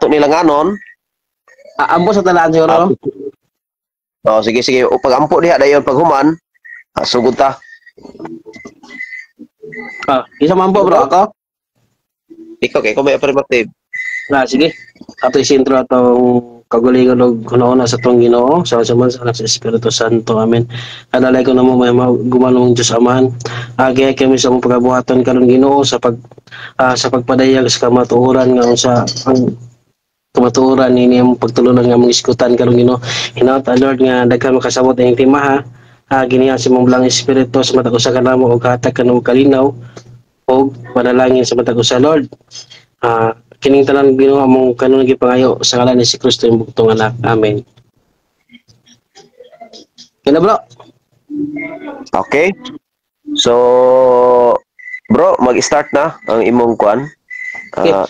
ato nilanganon. Ah, ampo sa talaan siguro. Oh, sige sige, o pag ampo diha dayon pag human, sugod ta. Ah, isa man po, bro, ako. Ikaw kay ko may affirmative. Na, sige. Ato isintro atong kagulingon og hunahuna sa atong Ginoo, sa man sa Anak, sa Espiritu Santo. Amen. Kanalay ko namo may gumanong Diyos Amahan. Agi kami sa among pagabuhaton karon, Ginoo, sa pagpadayag sa kamatuoran nga unsa ang kamatuoran nini among pagtulunan nga among iskutan karon, Ginoo. Hinaot, Lord, nga daghan makasabot ining timaha. Ginihan sa imong Balaang Espiritu sa matag usa kanamo og hatag kanamo kalinaw og panalangin sa matag usa, Lord. Kining tanan, Ginoo, among kanunay gipangayo sa ngalan ni si Kristo, imong bugtong anak. Amen. Kina, bro. Okay. So, bro, mag-start na ang imong kuan.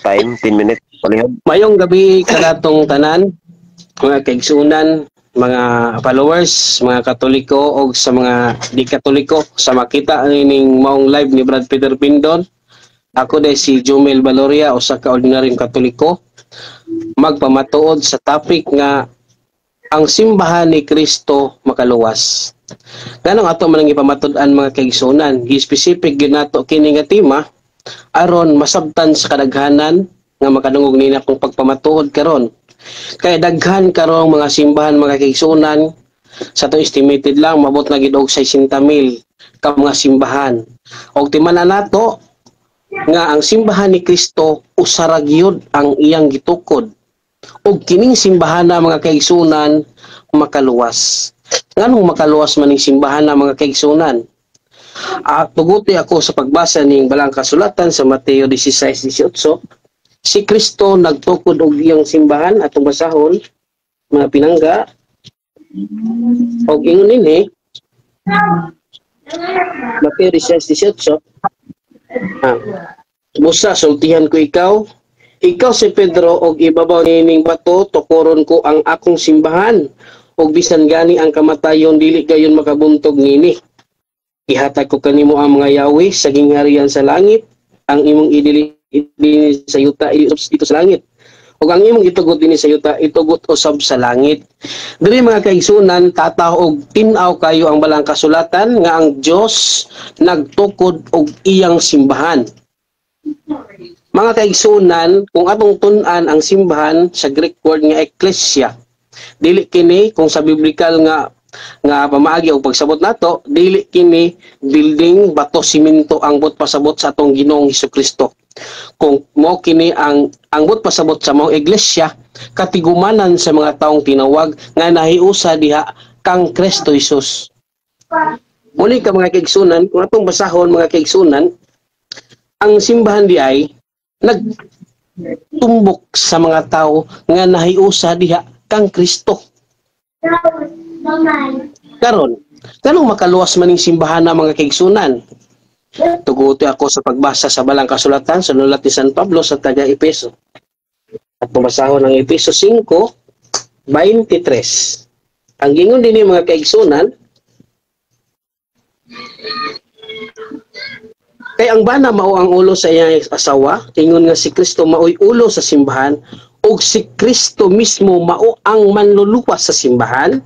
Time 10 minutes. Palihog. Mayong gabi kanatong tanan, mga kaigsunan, mga followers, mga Katoliko og sa mga di Katoliko sa makita ining maong live ni Brad Peter Pindon. Ako day si Jumel Valoria, usa ka ordinaryong Katoliko, magpamatuod sa topic nga ang simbahan ni Kristo makaluwas. Ganong ato man ang ipamatud-an, mga kaigsunan, gi-specific gyud nato kini nga tema aron masabtan sa kadaghanan nga makadungog nina kung pagpamatuod karon. Kay daghan karong mga simbahan, mga kaigsunan, sa to estimated lang mabot na gid og 60,000 ka mga simbahan. Og timan nato nga ang simbahan ni Kristo usa ra gyud ang iyang gitukod. Og kining simbahan na, mga kaigsunan, makaluwas. Nganong makaluwas man ning simbahan na, mga kaigsunan? Tuguti ako sa pagbasa ning balang kasulatan sa Mateo 16:18. Si Kristo nagtukod og iyang simbahan, atong basahon, mga pinangga. Og ingon dinhi Mateo 16:18. "Busa sultihan ko ikaw, ikaw si Pedro, og ibabaw nining bato tukoron ko ang akong simbahan, ug bisan gani ang kamatayon dili gayon makabuntog nini. Ihatag ko kanimo ang mga yawi sa gingharian sa langit. Ang imong idili dinhi sa yuta dito sa langit, ug ang imong itugot dinhi sa yuta itugot usab sa langit." Diri, mga kaigsunan, tataw og tin-aw kayo ang balang kasulatan nga ang Dios nagtukod og iyang simbahan. Mga kaigsunan, kung atong tun-an ang simbahan sa Greek word nga ekklesia, dili kini, kung sa biblical nga nga pamaagi o pagsabot nato, dili kini building, bato, simento ang but pasabot sa atong Ginoong Hesus. Kung mo kini ang but pasabot sa mga iglesia, katigumanan sa mga taong tinawag nga nahiusa diha kang Kristo Hesus. Muli ka, mga kaigsunan, kung atong basahon, mga kaigsunan, ang simbahan di ay nagtumbok sa mga tao nga nahiusa diha kang Kristo. Karon, kanong makaluwas man ning simbahan na, mga kaigsunan? Tuguti ako sa pagbasa sa balang kasulatan sa nulat ni San Pablo sa taga Epeso. At pabasahon ang Epeso 5:23. Ang gingon din mga kaigsunan, "Kay ang bana mao ang ulo sa iyang asawa, ingon nga si Kristo maoy ulo sa simbahan, ug si Kristo mismo mao ang manluluwas sa simbahan,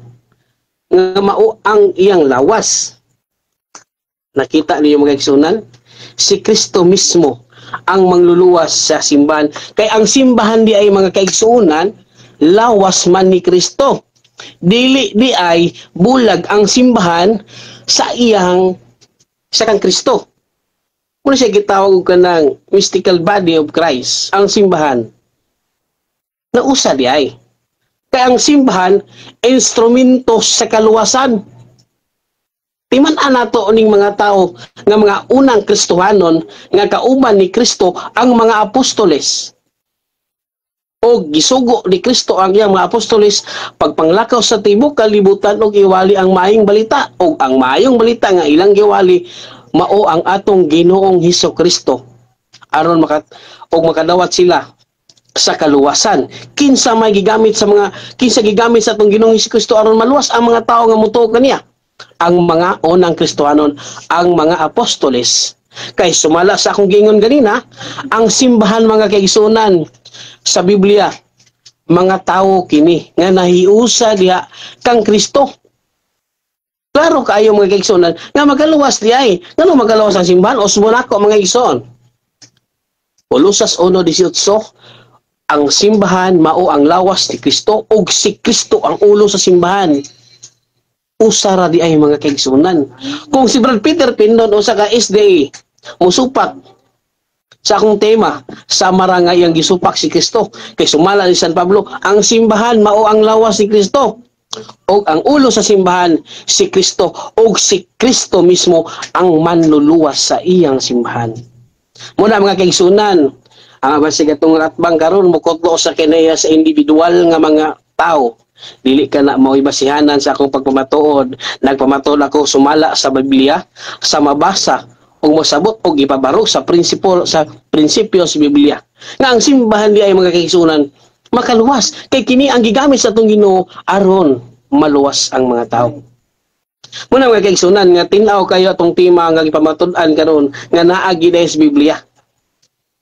nga mao ang iyang lawas." Nakita niyo, mga kaigsunan? Si Kristo mismo ang mangluluwas sa simbahan. Kay ang simbahan di ay, mga kaigsunan, lawas man ni Kristo. Dili di ay bulag ang simbahan sa kang Kristo. Muna siya gitawag og kanang mystical body of Christ, ang simbahan. Nausa di ay. Kay ang simbahan, instrumento sa kaluwasan. Timan-an nato ning mga tao nga mga unang Kristohanon nga kauban ni Kristo ang mga apostoles. O gisugo ni Kristo ang iyang mga apostoles pagpanglakaw sa tibuok kalibutan og iwali ang maayong balita, og ang maayong balita nga ilang giwali mao ang atong Ginoong Hesus Kristo aron maka og makadawat sila sa kaluwasan. Kinsa may gigamit sa mga kinsa gigamit sa atong Ginoong Hesus Kristo aron maluwas ang mga tao nga mutuo kaniya? Ang mga unang Kristohanon, ang mga apostoles. Kay sumala sa akong giingon ganina, ang simbahan, mga kaigsunan, sa Biblia Mga tawo kini nga nahiusa diha kang Kristo. Klaro kaayo, mga kaigsuonan, nga magaluwas di ay. Ngano magaluwas ang simbahan? Usbon ako, mga igsoon. Kolosas 1:18, ang simbahan mao ang lawas ni Kristo ug si Kristo ang ulo sa simbahan. Usa ra di ay, mga kaigsuonan. Kung si Brad Peter Pindon, usa ka SDA, musupak sa akong tema, sama ra nga iyang gisupak si Kristo. Kay sumala ni San Pablo, ang simbahan mao ang lawas ni Kristo ug ang ulo sa simbahan si Kristo ug si Kristo mismo ang manluluwas sa iyang simbahan. Muna, mga kaigsunan, ang basig atong ratbang karon mukotlo sa kinaya sa individual nga mga tao. Dili ka na mao'y basihanan sa akong pagpamatuod. Nagpamatuod ako sumala sa Biblia, sa mabasa ug mosabot og ipabaro sa prinsipyo sa Biblia. Nga ang simbahan di ay, mga kaigsunan, makaluwas kay kini ang gigamit sa atong Ginoo aron maluwas ang mga tao. Muna, mga kaigsunan, nga tin-aw kayo atong tema nga gipamatud-an karon nga naa gid sa Biblia.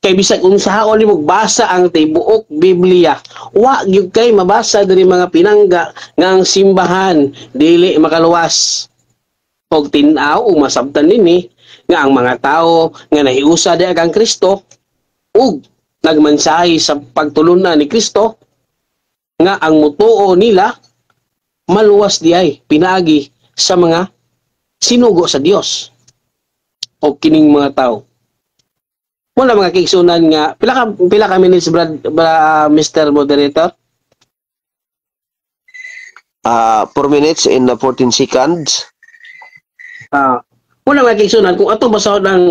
Kay bisag unsaon nimo basa ang tibuok Biblia, wa gyud kay mabasa diri, mga pinangga, nga ang simbahan dili makaluwas. Og tin-aw ug masabtan nini nga ang mga tao nga nahiusa di kang Kristo ug nagmensahe sa pagtulunan ni Kristo nga ang mutuo nila maluwas di ay pinaagi sa mga sinugo sa Dios o kining mga tao. Wala, mga kaigsunan, nga pila ka minutes, Brad, Mr. Moderator? 4 minutes and 14 seconds. Wala, mga kaigsunan, kung ato basahon ang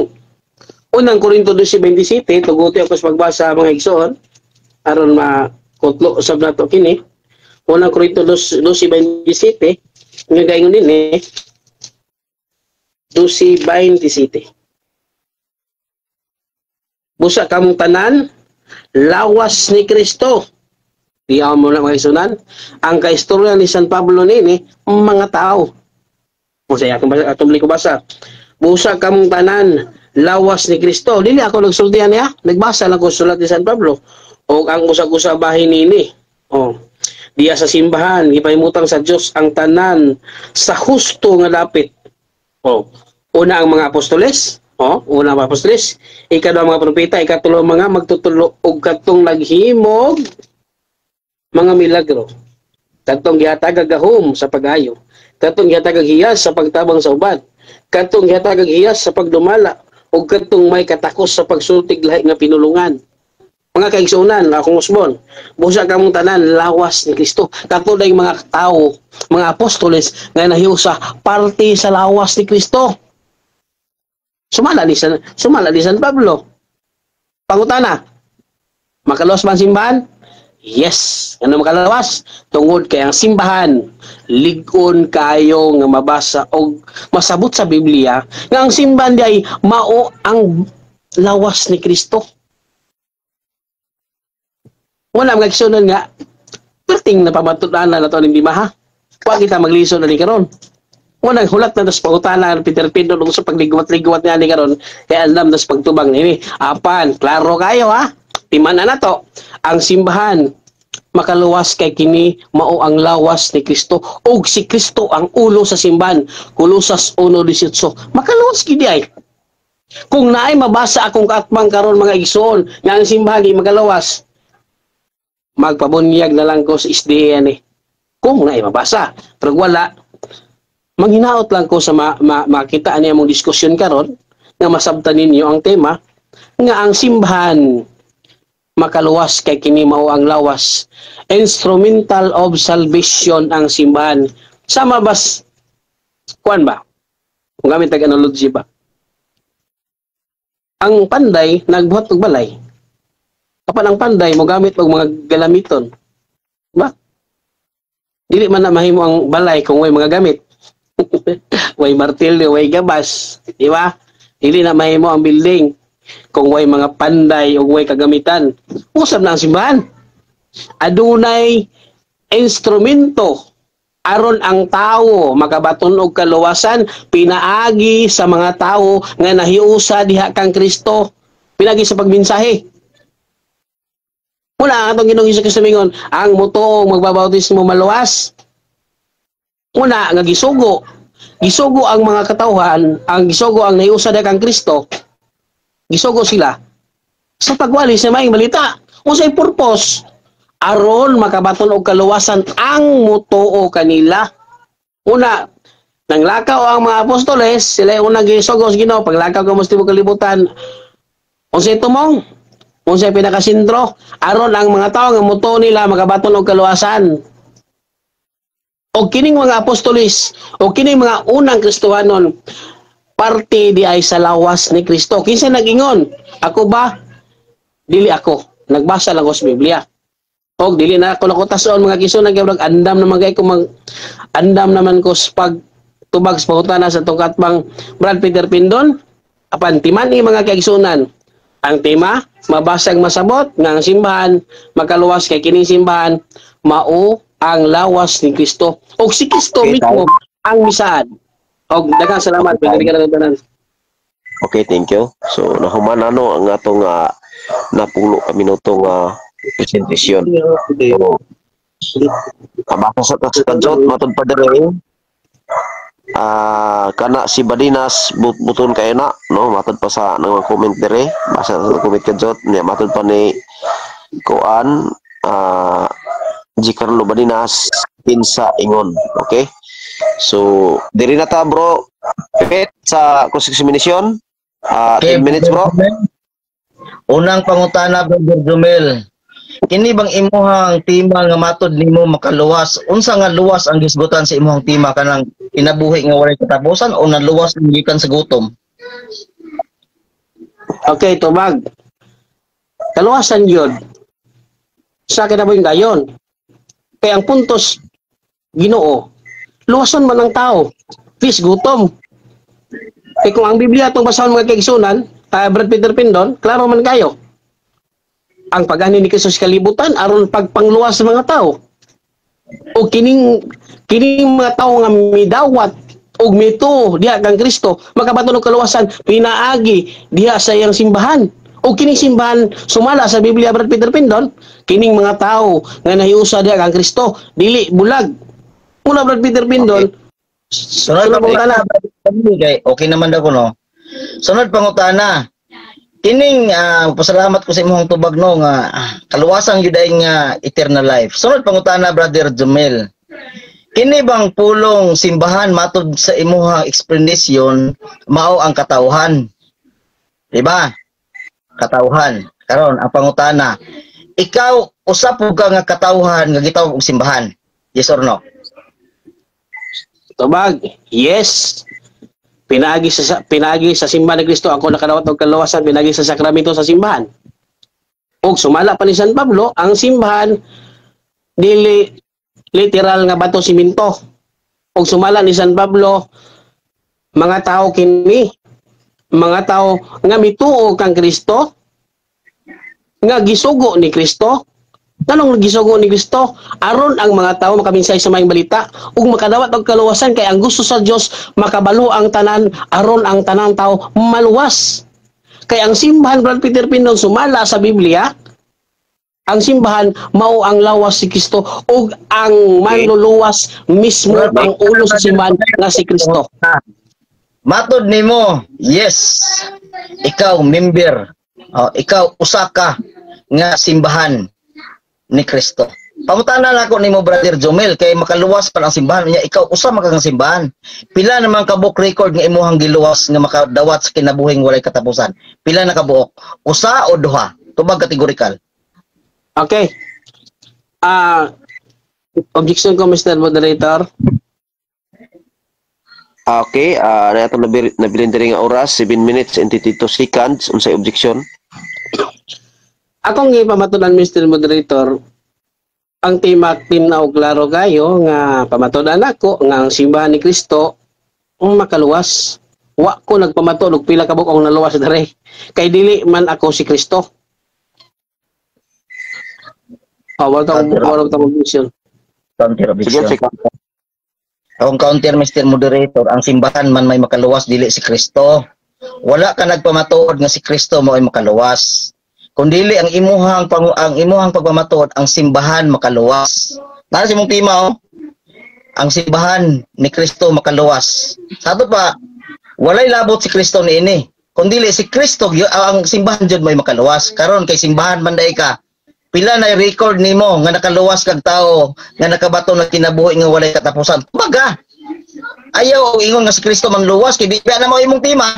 Unang Korinto 12:27, tuguti ako sa pagbasa, mga igsoon, aron makutlo usab nato kini. Unang Korinto 12:27 nga gaingon dinhi, 12:27. Busa kamong tanan lawas ni Kristo. Diyaw mo na, mga igsunan. Ang kaistorya ni San Pablo nini mga tao. O saya atong basa, atong ko basa. Busa kamong tanan lawas ni Kristo. Dili ako nagsultihan niya, nagbasa lang ko sulat ni San Pablo. O ang usag-usa bahin nini. O diya sa simbahan gipahimutang sa Dios ang tanan sa husto nga dapit. O una ang mga apostoles, o una ang mga apostoles, ikaduha ang mga propeta, ikatulo ang mga magtutulo ug katong naghimog mga milagro. Katong gihatag gahom sa pag-ayo. Katong gihatag hiyas sa pagtabang sa uban. Katong gihatag hiyas sa pagdumala ug katong may katakos sa pagsultig lahi nga pinulungan. Mga kaigsuonan, akong usbon, busa kamong tanan lawas ni Kristo. Kato yung mga tao, mga apostoles nga nahiusa parte sa lawas ni Kristo. Sumala ni San Pablo. Pangutana, makaluwas ba ang simbahan? Yes. Ano makalawas? Tungod kay ang simbahan, lig-on kayo nga mabasa og masabot sa Biblia nga ang simbahan di ay mao ang lawas ni Kristo. Wala, mga igsuonan, nga perting na pamatud-an na to ning ha. Wa kita maglisod na ni karon. Wala, hulat na tas pangutana ang Peter Pindo nung sa pagligwat-ligwat niya ni karon kay alam nas pagtubang nini. Apan, klaro kayo ha. Timan na nato. Ang simbahan makaluwas kay kini mao ang lawas ni Kristo ug si Kristo ang ulo sa simbahan. Kolosas 1:18. Makaluwas gid ay. Kung naay mabasa akong kaatbang karon, mga igsoon, nga ang simbahan di makalawas, magpabunyag na lang ko sa SDA ni. Kung naay mabasa, pero wala, manghinaot lang ko sa makita niya mong diskusyon karon nga masabtan ninyo ang tema nga ang simbahan makaluwas kay kini mao ang lawas. Instrumental of salvation ang simbahan. Sama bas kuan ba? Kung gamit tag analogy ba? Ang panday nagbuhat og balay. Kapan ang panday mo gamit og mga galamiton. Ba? Dili man na mahimo ang balay kung way mga gamit. Way martilyo, way gabas, di ba? Dili na mahimo ang building kung way mga panday o way kagamitan. Usab na ang simbahan. Adunay instrumento aron ang tao makabaton og kaluwasan pinaagi sa mga tao nga nahiusa diha kang Kristo, pinaagi sa pagmensahe. Wala ang atong Ginoong Hesus mingon, ang mutuo magbabautismo maluwas. Una nga gisugo, gisugo ang mga katawhan, ang gisugo ang nahiusa kang Kristo. Gisugo sila sa pagwali sa maayong balita. Unsay purpose? Aron makabaton og kaluwasan ang mutuo kanila. Una, nanglakaw ang mga apostoles, sila yung unang gisugo sa Ginoo, paglakaw kamo sa tibuok kalibutan. Unsay tumong? Unsay pinakasentro? Aron ang mga tao nga mutuo nila makabaton og kaluwasan. O kining mga apostoles, o kining mga unang Kristohanon, parte di ay sa lawas ni Kristo. Kinsa nag-ingon? Ako ba? Dili ako. Nagbasa lang ko sa Biblia. Og dili na ako nakutason, mga kisunan, kay murag andam naman kay ko mag andam naman ko sa pag tubag sa pangutana sa atong katbang Brad Peter Pindon. Apan timan ni, mga kaigsunan, ang tema mabasag masabot nga ang simbahan makaluwas kay kining simbahan mao ang lawas ni Kristo og si Kristo mismo ang misaad. Og daghang salamat. Okay. Pwede ka tanan. Okay, thank you. So, nahuman na no ang atong napulo ka minuto nga presentasyon. So, kabasa sa tas kajot matod pa dere. Kana si Badinas buton kayo na no, matod pa sa nang comment dere, basa sa comment kajot niya, matod pa ni kuan G. Carlo Badinas, kinsa ingon. Okay, so diri na ta, bro Pet, sa cross examination. 10 minutes, bro. Unang pangutana, Brother Jumel. Kini bang imuhang tema nga matod nimo makaluwas? Unsa nga luwas ang gisgutan sa imuhang tema, kanang kinabuhi nga walay katapusan o naluwas gikan sa gutom? Okay, tubag. Kaluwasan yun. Sa kinabuhing gayon. Kaya ang puntos Ginoo, luwason man ang tao. Please, gutom. Kaya kung ang Biblia itong basahon, mga kaigsunan, Brad Peter Pindon, klaro man kayo. Ang pag-ani ni Kristo sa kalibutan aron pagpangluwas sa mga tao. O kining kining mga tao nga midawat og mituo diha kang Kristo makabaton og kaluwasan pinaagi diha sa iyang simbahan. O kining simbahan, sumala sa Biblia, Brad Peter Pindon, kining mga tao nga nahiusa diha kang Kristo dili bulag. Muna, Brad Peter Pindon, Sunod sunod pangutana, kay okay naman daw ko no. Sunod pangutana. Kining pasalamat ko sa imong tubag no nga kaluwasan gyud ay nga eternal life. Sunod pangutana, Brother Jumel. Kini bang pulong simbahan matod sa imuhang explanation mao ang katawhan? Di ba? Katawhan. Karon ang pangutana, ikaw usa pud ka nga katawhan nga gitawag og simbahan? Yes or no? Tubag, yes. Pinaagi sa simbahan ni Kristo ako nakadawat og kaluwasan pinaagi sa sakramento sa simbahan. Og sumala pa ni San Pablo, ang simbahan dili literal nga bato siminto. Og sumala ni San Pablo, mga tao kini, mga tao nga mituo kang Kristo, nga gisugo ni Kristo. Nganong gisugo ni Kristo? Aron ang mga tao makaminsay sa maayong balita ug makadawat og kaluwasan, kay ang gusto sa Dios makabalo ang tanan aron ang tanang tao maluwas. Kay ang simbahan, Brad Peter Pindon, sumala sa Biblia, ang simbahan mao ang lawas si Kristo ug ang manluluwas mismo ang ulo sa simbahan nga si Kristo. Matod nimo, yes. Ikaw member. Oh, ikaw usa ka nga simbahan ni Kristo. Pangutana lang ako nimo, Brother Jomel, kay makaluwas pa ang simbahan niya, ikaw usa man ka nga simbahan. Pila naman kabuok record nga imuhang giluwas nga makadawat sa kinabuhing walay katapusan? Pila na kabuok? Usa o duha? Tubag kategorikal. Okay. Objection ko, Mr. Moderator. Okay, na atong nabilin diri nga oras, 7 minutes and 22 seconds. Unsay objection? Akong gipamatudan, Mr. Moderator, ang tema team na og klaro kayo nga pamatudan ako nga ang simbahan ni Kristo ang makaluwas. Wa ko nagpamatuod og pila ka buok ang naluwas dere. Kay dili man ako si Kristo. Oh, wala tong objection. Counter Sige, objection. sige. Akong counter, Mr. Moderator, ang simbahan man may makaluwas, dili si Kristo. Wala ka nagpamatuod nga si Kristo mo ay makaluwas. Kung dili ang imuhang pagpamatuod, ang simbahan makaluwas. Naa sa imong tema, oh. Ang simbahan ni Kristo makaluwas. Sa ato pa, walay labot si Kristo niini. Kung dili si Kristo ang simbahan jud mo'y makaluwas. Karon kay simbahan man diay ka. Pila na record nimo nga nakaluwas kag tao nga nakabaton ng kinabuhi nga walay katapusan? Baga. Ayaw og ingon nga si Kristo manluwas kay di ba na mao imong tema?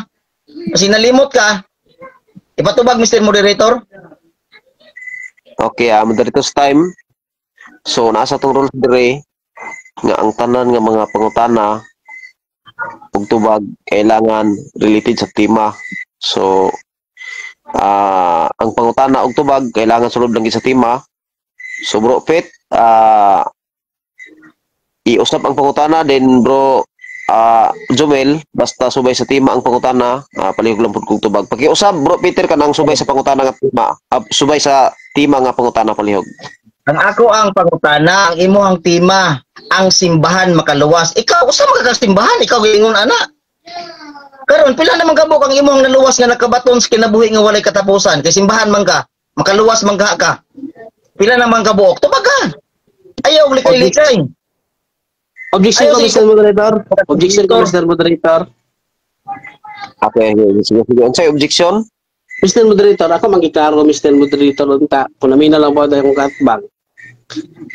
Kasi nalimot ka. Ipatubag, Mr. Moderator. Okay, moderator's time. So nasa tong rules dire nga ang tanan nga mga pangutana ug tubag kailangan related sa tema. So ang pangutana ug tubag kailangan sulod lang gyud sa tema. So Bro Pet, iusap ang pangutana, then Bro Jomel, basta subay sa tema ang pangutana, palihog lang pud kog tubag. Pakiusab, Bro Peter, kanang subay sa pangutana nga tema, subay sa tema nga pangutana palihog. Ang ako ang pangutana, ang imuhang tema, ang simbahan makaluwas. Ikaw, usa man ka simbahan, ikaw giingon ana. Karon pila naman kabuok ang imong naluwas nga nakabaton sa kinabuhi nga walay katapusan? Kay simbahan man ka, makaluwas man ka ka. Pila naman kabuok? Tubag ka. Ayaw likay-likay. Objection Ayaw, ko, sige. Mr. Moderator. Objection ko, Mr. Moderator. Okay, sige, sige. Unsay objection? Mr. Moderator, ako magiklaro, Mr. Moderator, unta, kung namin na lang ba akong katbang.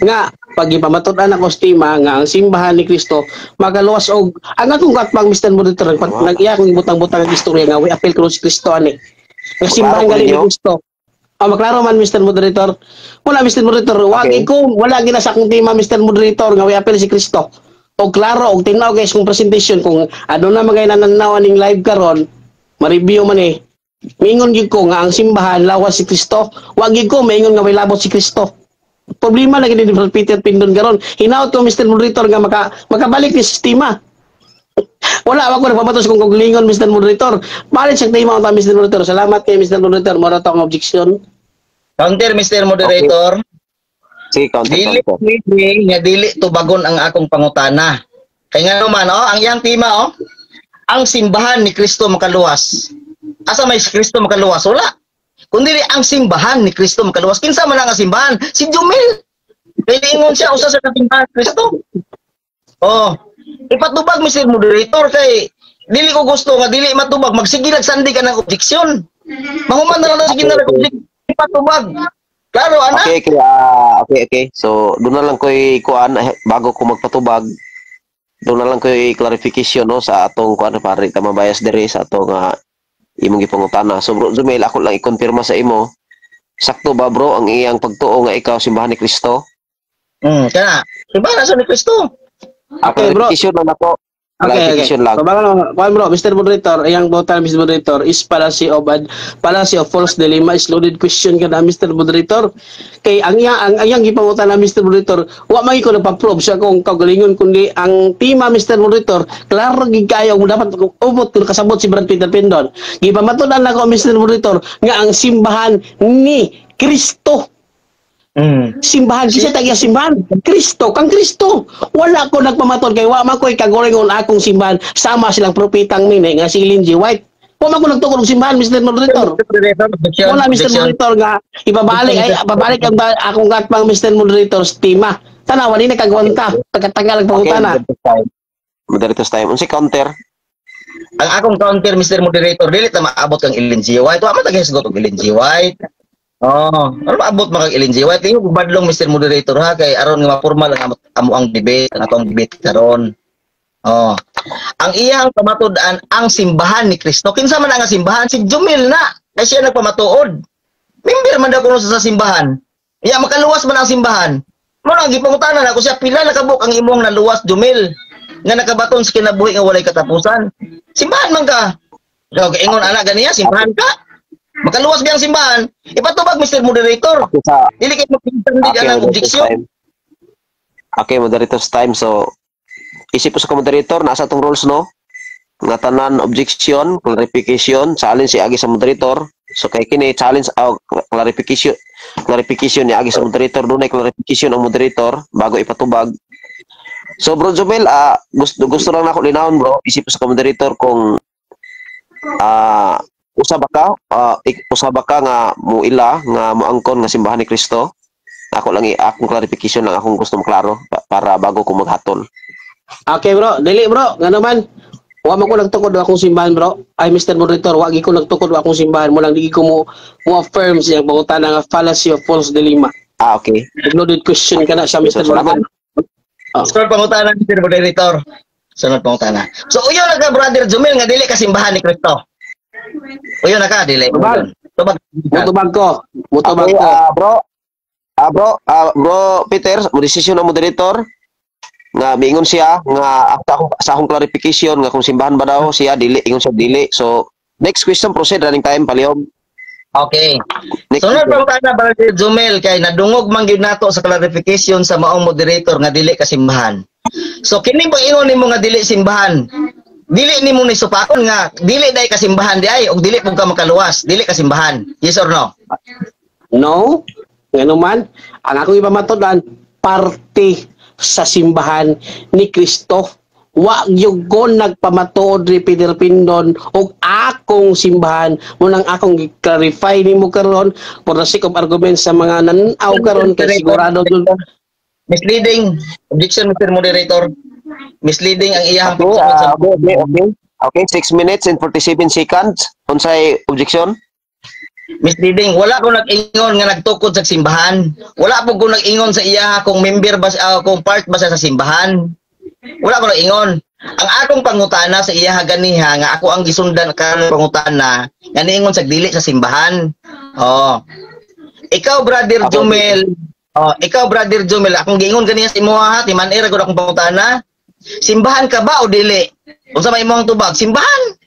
Nga, pag ipamatud-an ako sa tema nga ang simbahan ni Kristo magaluwas og ang akong katbang, Mr. Moderator, pag nag-iya akong butang-butang ang istorya nga we appeal ko si Kristo ani. Nga simbahan Maklaro gali ni ninyo? Kristo. Ah, maklaro man, Mr. Moderator. Wala, Mr. Moderator, wag ko wala gina sa akong tema, Mr. Moderator, nga we appeal si Kristo. Og klaro og tinaw guys kung presentation kung ano na mga nananaw aning live karon, ma-review man eh. Mingon gyud ko nga ang simbahan lawas si Kristo. Wag gyud ko maingon nga may labot si Kristo. Problema lagi ni Brother Peter Pindon karon. Hinaot ko, Mr. Moderator, nga makabalik ni sistema. Wala ako nagpabatos kung kuglingon, Mr. Moderator. Balik sa tema ta, Mr. Moderator. Salamat kay Mr. Moderator. Mora to ang objection. Counter, Mr. Moderator. Sige, counter, Dili counter. pwede nga dili tubagon ang akong pangutana. Kay nga naman, oh, ang iyang tema, oh, ang simbahan ni Kristo makaluwas. Asa may si Kristo makaluwas? Wala. Kundi ang simbahan ni Kristo makaluwas. Kinsa man ang simbahan? Si Jumil. Kay ingon siya usa sa kasimbahan ni Kristo. Oh, ipatubag, Mr. Moderator, kay dili ko gusto nga dili matubag, magsige lag sandi ka ng objection. Mahuman na lang na sige na lang objection. Ipatubag. Klaro ana. Okay. So, doon na lang ko'y kuan eh, bago ko magpatubag. Doon na lang ko'y clarification, no, sa atong kuan para ta mabayas diri sa atong imong gipangutana. So Bro Jumel, ako lang i-confirma sa imo. Sakto ba, bro, ang iyang pagtuo nga ikaw simbahan ni Kristo? Kana. Simbahan na sa ni Kristo. Okay, bro. Clarification lang ako. Okay. Clarification lang. So, baka kuan bro, Mr. Moderator, iyang botan, Mr. Moderator, is fallacy of false dilemma, is loaded question ka na, Mr. Moderator. Kay ang iyang gipangutan na, Mr. Moderator, wa man ko nagpa-prove sa akong kaugalingon kundi ang tema, Mr. Moderator, klaro gid kayo dapat ubot kung kasabot si Brad Peter Pindon. Gipamatud-an nako, Mr. Moderator, nga ang simbahan ni Kristo, simbahan siya tagya simbahan Kristo kang Kristo. Wala ko nagpamatod kay wa man ko'y kagoringon akong simbahan sama silang propetang mini nga si Ellen G. White. Wa man ko nagtukod og simbahan, Mr. Moderator. Objection, Wala, Mr. objection. Moderator, nga ibabalik ay babalik ang akong gatpang, Mr. Moderator, sa tema. Tanawa ni nakagwanta pagkatagal ang Okay, pangutana. moderator's time. Moderator's time. Unsay counter? Ang akong counter, Mr. Moderator, dili ta maabot kang Ellen G. White. Wa man ta hisgot og Ellen G. White. Oh, ano maabot man kang Ellen G. White? Tingog badlong, Mr. Moderator, ha, kay aron nga mapormal ang amo ang debate, ang atong debate karon. Oh. Ang iyang pamatud-an ang simbahan ni Kristo. Kinsa man ang simbahan? Si Jumil na. Kay siya nagpamatuod. Member man daw kuno sa simbahan. Iya makaluwas man ang simbahan. Mo nang gipangutana nako siya, pila na kabuok ang imong naluwas, Jumil, nga nakabaton sa kinabuhi nga walay katapusan? Simbahan man ka. Ikaw ingon ana ganiya, simbahan ka. Makaluwas ba ang simbahan? Ipatubag, Mr. Moderator. Okay, sa Dili kay magpintandig Okay, ang moderator's objeksyon. time. Okay, moderator's time. So, isip ko sa moderator, nasa atong rules, no? Nga tanan objection, clarification, challenge si agi sa moderator. So, kay kini challenge, oh, clarification ni agi sa moderator, dunay clarification ang moderator bago ipatubag. So, Bro Jumel, gusto gusto lang nako linawon, bro, isip ko sa moderator kung Usa ba ka usa ba ka nga muila nga moangkon nga simbahan ni Kristo? Ako lang akong clarification lang, akong gusto maklaro para bago ko maghatol. Okay bro, dili bro, ngano man. Wa man ko nagtukod wa akong simbahan, bro. Ay, Mr. Moderator, wa gi ko nagtukod wa akong simbahan mo lang di ko mo affirm siyang pangutana nga fallacy of false dilemma. Ah, okay. Loaded question ka na siya, Mr. So, salamat. Moderator. Ah. Sunod pangutana, Mr. Moderator. Sunod pangutana. So uyo na ka, Brother Jumel, nga dili ka simbahan ni Kristo. Uyo na ka dili. Tubag. Tubag. Mutubag ko. Mutubag Okay, ko. Bro. Bro Peter, mo desisyon ang moderator nga miingon siya nga after akong, sa akong clarification nga kung simbahan ba daw siya, dili, ingon siya dili. So next question, proceed, running time, palihog. Okay. Next Sunod question. Pangutana, Brother Jumel, kay nadungog man gyud nato sa clarification sa maong moderator nga dili ka simbahan. So kini pag-ingon nimo nga dili simbahan, dili nimo ni supakon nga dili dai ka simbahan di ay og dili pud ka makaluwas, dili ka simbahan. Yes or no? No. Ngano man, ang akong ipamatud-an, parte sa simbahan ni Kristo. Wa gyud ko nagpamatuod ni Peter Pindon og akong simbahan mo nang akong gi-clarify nimo karon for the sake of argument sa mga nan-aw karon kay sigurado jud. Misleading. Objection, Mr. Moderator. Misleading ang iyang Okay, okay. Okay, 6 minutes and 47 seconds. Unsay objection? Misleading. Wala ko nag-ingon nga nagtukod sa simbahan. Wala po ko nag-ingon sa iya kung member ba kung part ba siya sa simbahan. Wala ko nag-ingon. Ang akong pangutana sa iya ganiha nga ako ang gisundan karon pangutana nga niingon sa dili sa simbahan. Oh. Ikaw, Brother Jumel, oh, ikaw, Brother Jumel, akong giingon ganiha sa imo ha, timan-i ra gud akong pangutana. Simbahan ka ba o dili? Unsa may imong tubag? Simbahan.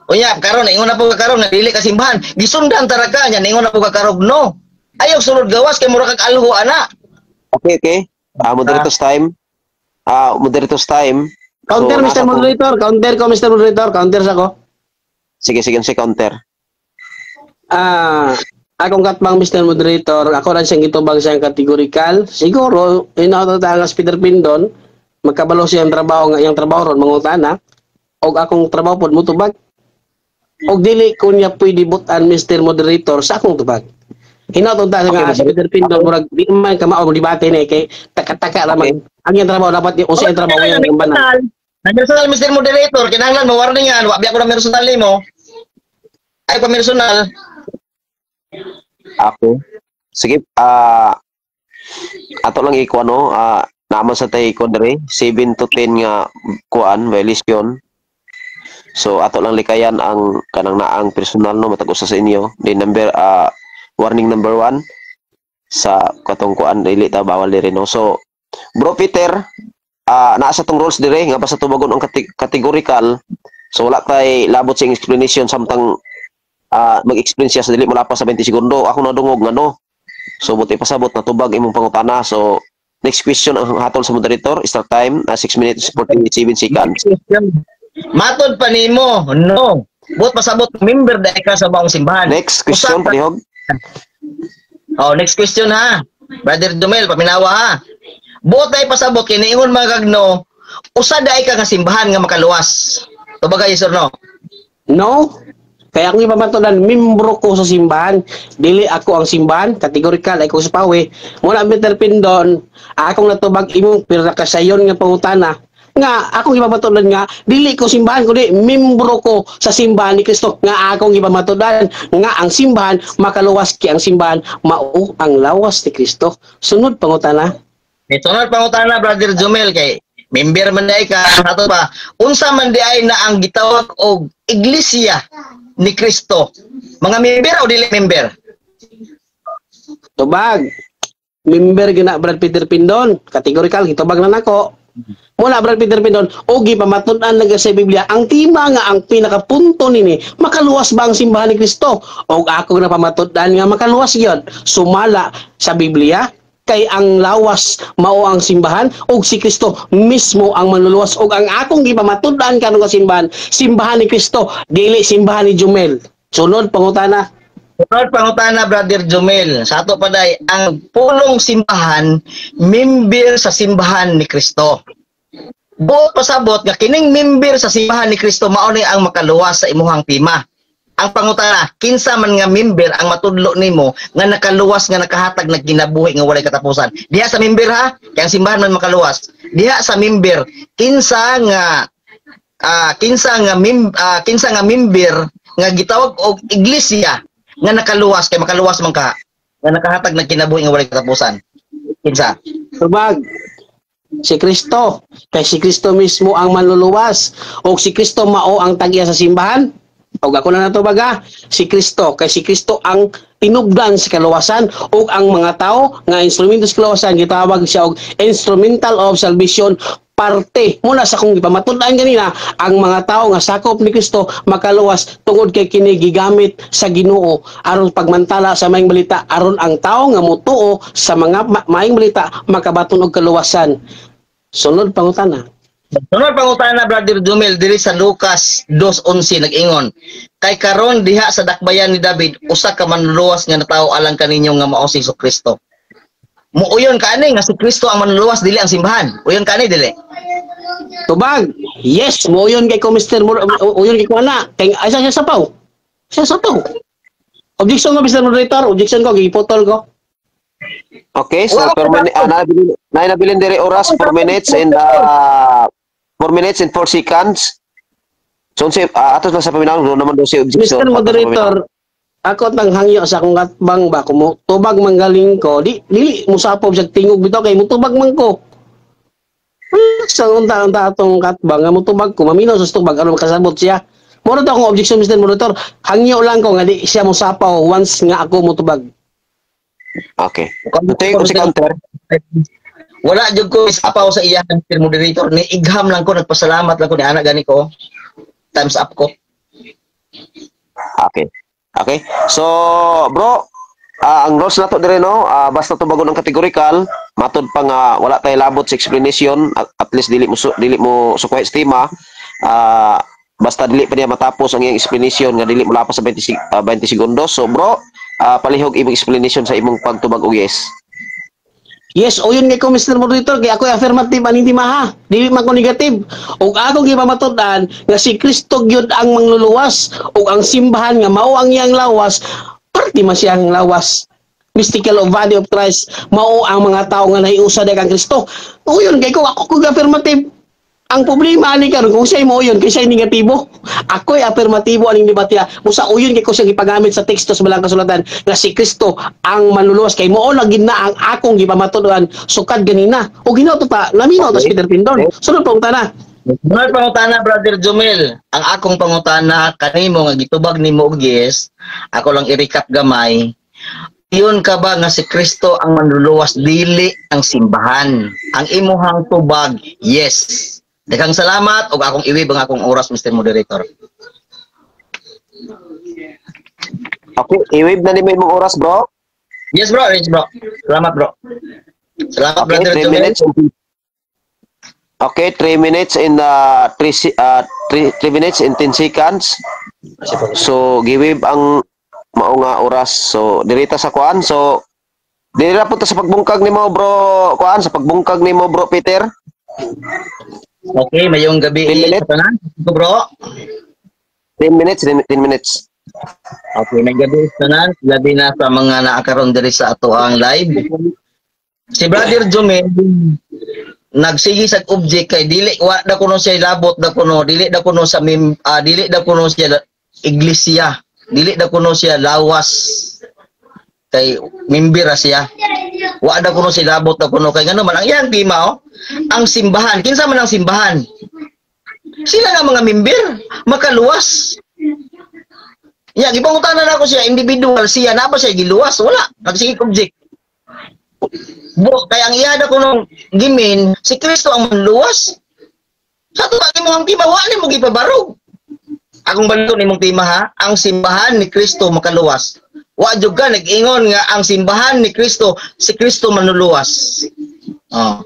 Unya, karon ingon na po ka karon nga dili ka simbahan. Gisundan tara ka nya, ningon na po ka karog no. Ayaw sulod gawas kay mura kag alho ana. Okay. Moderator's time. Moderator's time. Counter, So, Mr. nasa Moderator, counter ko, Mr. Moderator, counter sa ko. Sige, sige, sige, counter. Akong katbang, Mr. Moderator, ako rin siyang gitubag siyang categorical. Siguro, inato ta nga si Peter Pindon, magkabalo siyang trabaho nga iyang trabaho ron mangutana og akong trabaho pod mutubag. Og dili ko niya pwede butan, Mr. Moderator, sa akong tubag. Hinato ta nga si Peter Pindon murag di man ka mao debate ni kay taka-taka ra man. Ang iyang trabaho dapat unsa iyang trabaho iyang gambanan. Na personal, Mr. Moderator, kinahanglan mo warningan, wa biya ko na personal nimo. Ay pa personal. Ako. Sige, ato lang ikuan no, naman sa tay ko dere 7 to 10 nga kuan violation. So ato lang likayan ang kanang naang personal no matag usa sa inyo. Di number warning number 1 sa katong kuan dili ta bawal diri no. So Bro Peter, naa sa tong rules dire nga basta tubagon ang categorical. So wala tay labot sa explanation samtang mag-explain siya sa dili malapas sa 20 segundo. Ako nadungog nga no. So buti pasabot na tubag imong pangutana. So next question ang hatol sa moderator. Start time 6 minutes 47 seconds. Matod pa nimo, no. Buot pasabot member dai ka sa maong simbahan. Next question, palihog. Oh, next question ha. Brother Dumel, paminawa ha. Buot ay pasabot kay niingon mga kagno, usa dai ka nga simbahan nga makaluwas. Tubag, yes or no? No. Kaya akong ipamatulan, membro ko sa simbahan. Dili ako ang simbahan, categorical ay ko sa pawi. Muna, Mr. Pindon, akong natubag imong pirakasayon nga pangutana. Nga akong ipamatulan nga dili ko simbahan kundi membro ko sa simbahan ni Kristo nga akong ipamatulan nga ang simbahan makaluwas ki ang simbahan mao ang lawas ni Kristo. Sunod pangutana. May sunod pangutana, Brother Jumel, kay member man di ka ato pa. Unsa man di ay na ang gitawag og iglesia ni Kristo? Mga member o dili member? Tubag. Member gina, Brad Peter Pindon. Categorical gitubag na nako. Muna, Brad Peter Pindon, o gipamatud-an na sa Biblia ang tema nga ang pinakapunto nini, makaluwas ba ang simbahan ni Kristo? Og ako na pamatud-an nga makaluwas gyud sumala sa Biblia kay ang lawas mao ang simbahan ug si Kristo mismo ang manluluwas ug ang akong gipamatud-an karon nga simbahan, simbahan ni Kristo, dili simbahan ni Jumel. Sunod pangutana. Sunod pangutana, Brother Jumel. Sa ato pa day, ang pulong simbahan, member sa simbahan ni Kristo. Buot pasabot nga kining member sa simbahan ni Kristo mao ni ang makaluwas sa imuhang tima. Ang pangutana, kinsa man nga member ang matudlo nimo nga nakaluwas, nga nakahatag ng kinabuhi nga walay katapusan? Diha sa member ha, kay ang simbahan man makaluwas. Diha sa member, kinsa nga member nga gitawag og iglesia nga nakaluwas, kay makaluwas man ka, nga nakahatag ng kinabuhi nga walay katapusan? Kinsa? Tubag. Si Kristo. Kay si Kristo mismo ang manluluwas. O si Kristo mao ang tag-iya sa simbahan. O ako na natubag ha. Si Kristo. Kay si Kristo ang tinubdan sa kaluwasan o ang mga tao nga instrumento sa kaluwasan, gitawag siya og instrumental of salvation, parte muna sa kung ipamatud-an ganina, ang mga tao nga sakop ni Kristo makaluwas tungod kay kini gigamit sa Ginoo aron pagmantala sa maayong balita, aron ang tao nga motuo sa mga maayong balita makabaton og kaluwasan. Sunod pangutana. Sunod pangutana, Brother Jumel, diri sa Lucas 2:11 nag-ingon, "Kay karon diha sa dakbayan ni David usa ka manluluwas nga natawo alang kaninyo nga mao si Kristo." Muuyon ka ani nga si Kristo ang manluluwas, dili ang simbahan? Uyon ka ani, dili? Tubag. Yes, mo uyon kay ko, Mr. Uyon kay ko ana. Kay asa siya sapaw? Siya sapaw. Objection ko, Mr. Moderator, objection ko, giputol ko. Okay, so Wala per minute, nabilin diri oras 4 minutes and 4 minutes and 4 seconds. So unsay atos lang sa paminaw doon naman daw si objection. Mr. Moderator, ako tang hangyo sa akong katbang ba kung tubag manggaling ko, di dili musapob sa tingog bitaw kay mutubag man ko. Sa unta-unta atong katbang nga mutubag ko, maminaw sa tubag aron makasabot siya. Mura to akong objection, Mr. Moderator. Hangyo lang ko nga di siya mosapaw once nga ako mutubag. Okay. Ito yung si counter. Wala jud ko isapaw sa iya, Mr. Moderator, ni igham lang ko, nagpasalamat lang ko ni ana gani ko. Times up ko. Okay. Okay. So, bro, ang rules nato dire no, basta tubagon ang categorical, matud pa nga wala tay labot sa explanation, at least dili mo sukway sa tema, basta dili pa niya matapos ang iyang explanation nga dili mo lapas sa 20 segundos. So, bro, palihog imong explanation sa imong pagtubag og yes. Yes, uyon kay ko, Mr. Moderator, kay ako affirmative aning timaha. Dili man ko negative. Ug akong gipamatud-an nga si Kristo gyud ang mangluluwas ug ang simbahan nga mao ang iyang lawas, parte man siya ang lawas. Mystical of body of Christ, mao ang mga tao nga nahiusa kang Kristo. Uyon kay ko, ako ko affirmative. Ang problema ani karon kung siya mo uyon kay siya negatibo. Ako'y affirmatibo aning debate. Musa uyon kay ko siya gipagamit sa teksto sa Balang Kasulatan nga si Kristo ang manluluwas kay mao lagi na ang akong gipamatud-an sukad ganina. O Ginoo to ta, laminaw to si Peter Pindon. Sunod pangutana. Sunod pangutana, Brother Jumel. Ang akong pangutana kanimo nga gitubag nimo og yes, ako lang i-recap gamay. Iyon ka ba nga si Kristo ang manluluwas, dili ang simbahan? Ang imuhang tubag, yes. Daghang salamat ug akong i-waive ang akong oras, Mr. Moderator. Okay, i-waive na nimo imong oras, bro. Yes, bro. Yes, bro. Salamat, bro. Salamat, Okay, Brother 3 Jumel. minutes. Okay, 3 minutes in the 3 minutes and 10 seconds. So, giwave ang mao nga oras. So, dirita sa kuan. So, dirita po ta sa pagbungkag nimo, bro, kuan, sa pagbungkag nimo, bro Peter. Okay, mayong gabi 10 minutes. sa tanan. Bro. 10 minutes, 10 minutes. Okay, may gabi sa tanan, labi na sa mga naakaron diri sa ato ang live. Si Brother Jumel nagsige sa object kay dili wa da kuno siya labot da kuno, dili da kuno sa mem, dili da kuno siya iglesia, dili da kuno siya lawas kay mimbira siya. Wa da kuno siya labot da kuno kay ngano man ang iyang tema, oh, ang simbahan. Kinsa man ang simbahan? Sila nga mga mimbir makaluwas. Ya, gipangutana na ako siya individual siya na ba siya giluwas? Wala. Nagsige object. Bo, kaya ang iya na kuno gimin, si Kristo ang manluwas. Sa to ang imong tima, wa nimo gipabarog. Akong balon nimong tima ha, ang simbahan ni Kristo makaluwas. Wa jud ka nag-ingon nga ang simbahan ni Kristo, si Kristo manluluwas. Oh.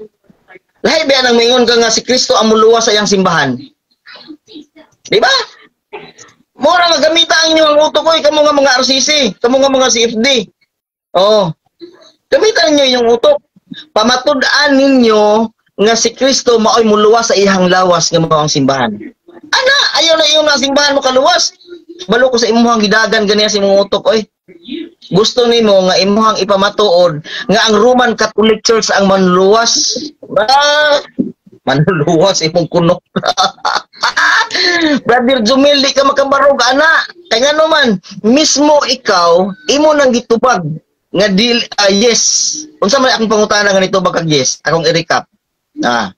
Lahi ba nang mingon ka nga si Kristo ang muluwas sa iyang simbahan? Di ba? Mura nga gamita ang inyong utok oy, kamo nga mga RCC, kamo nga mga CFD. Oh. Gamitan ninyo inyong utok. Pamatud-an ninyo nga si Kristo maoy muluwas sa iyang lawas nga mao ang simbahan. Ana, ayaw na iyon ang simbahan mo kaluwas. Balo ko sa imuhang gidagan ganiya sa imong utok oy. Gusto nimo nga imuhang ipamatuod nga ang Roman Catholic Church ang manluluwas. Ah, manluluwas imong kuno. Brother Jumil, di ka makabarog ana. Kay ngano man, mismo ikaw imo nang gitubag nga dil yes. Unsa man akong pangutana nga nitubag kag yes? Akong i-recap. Ah.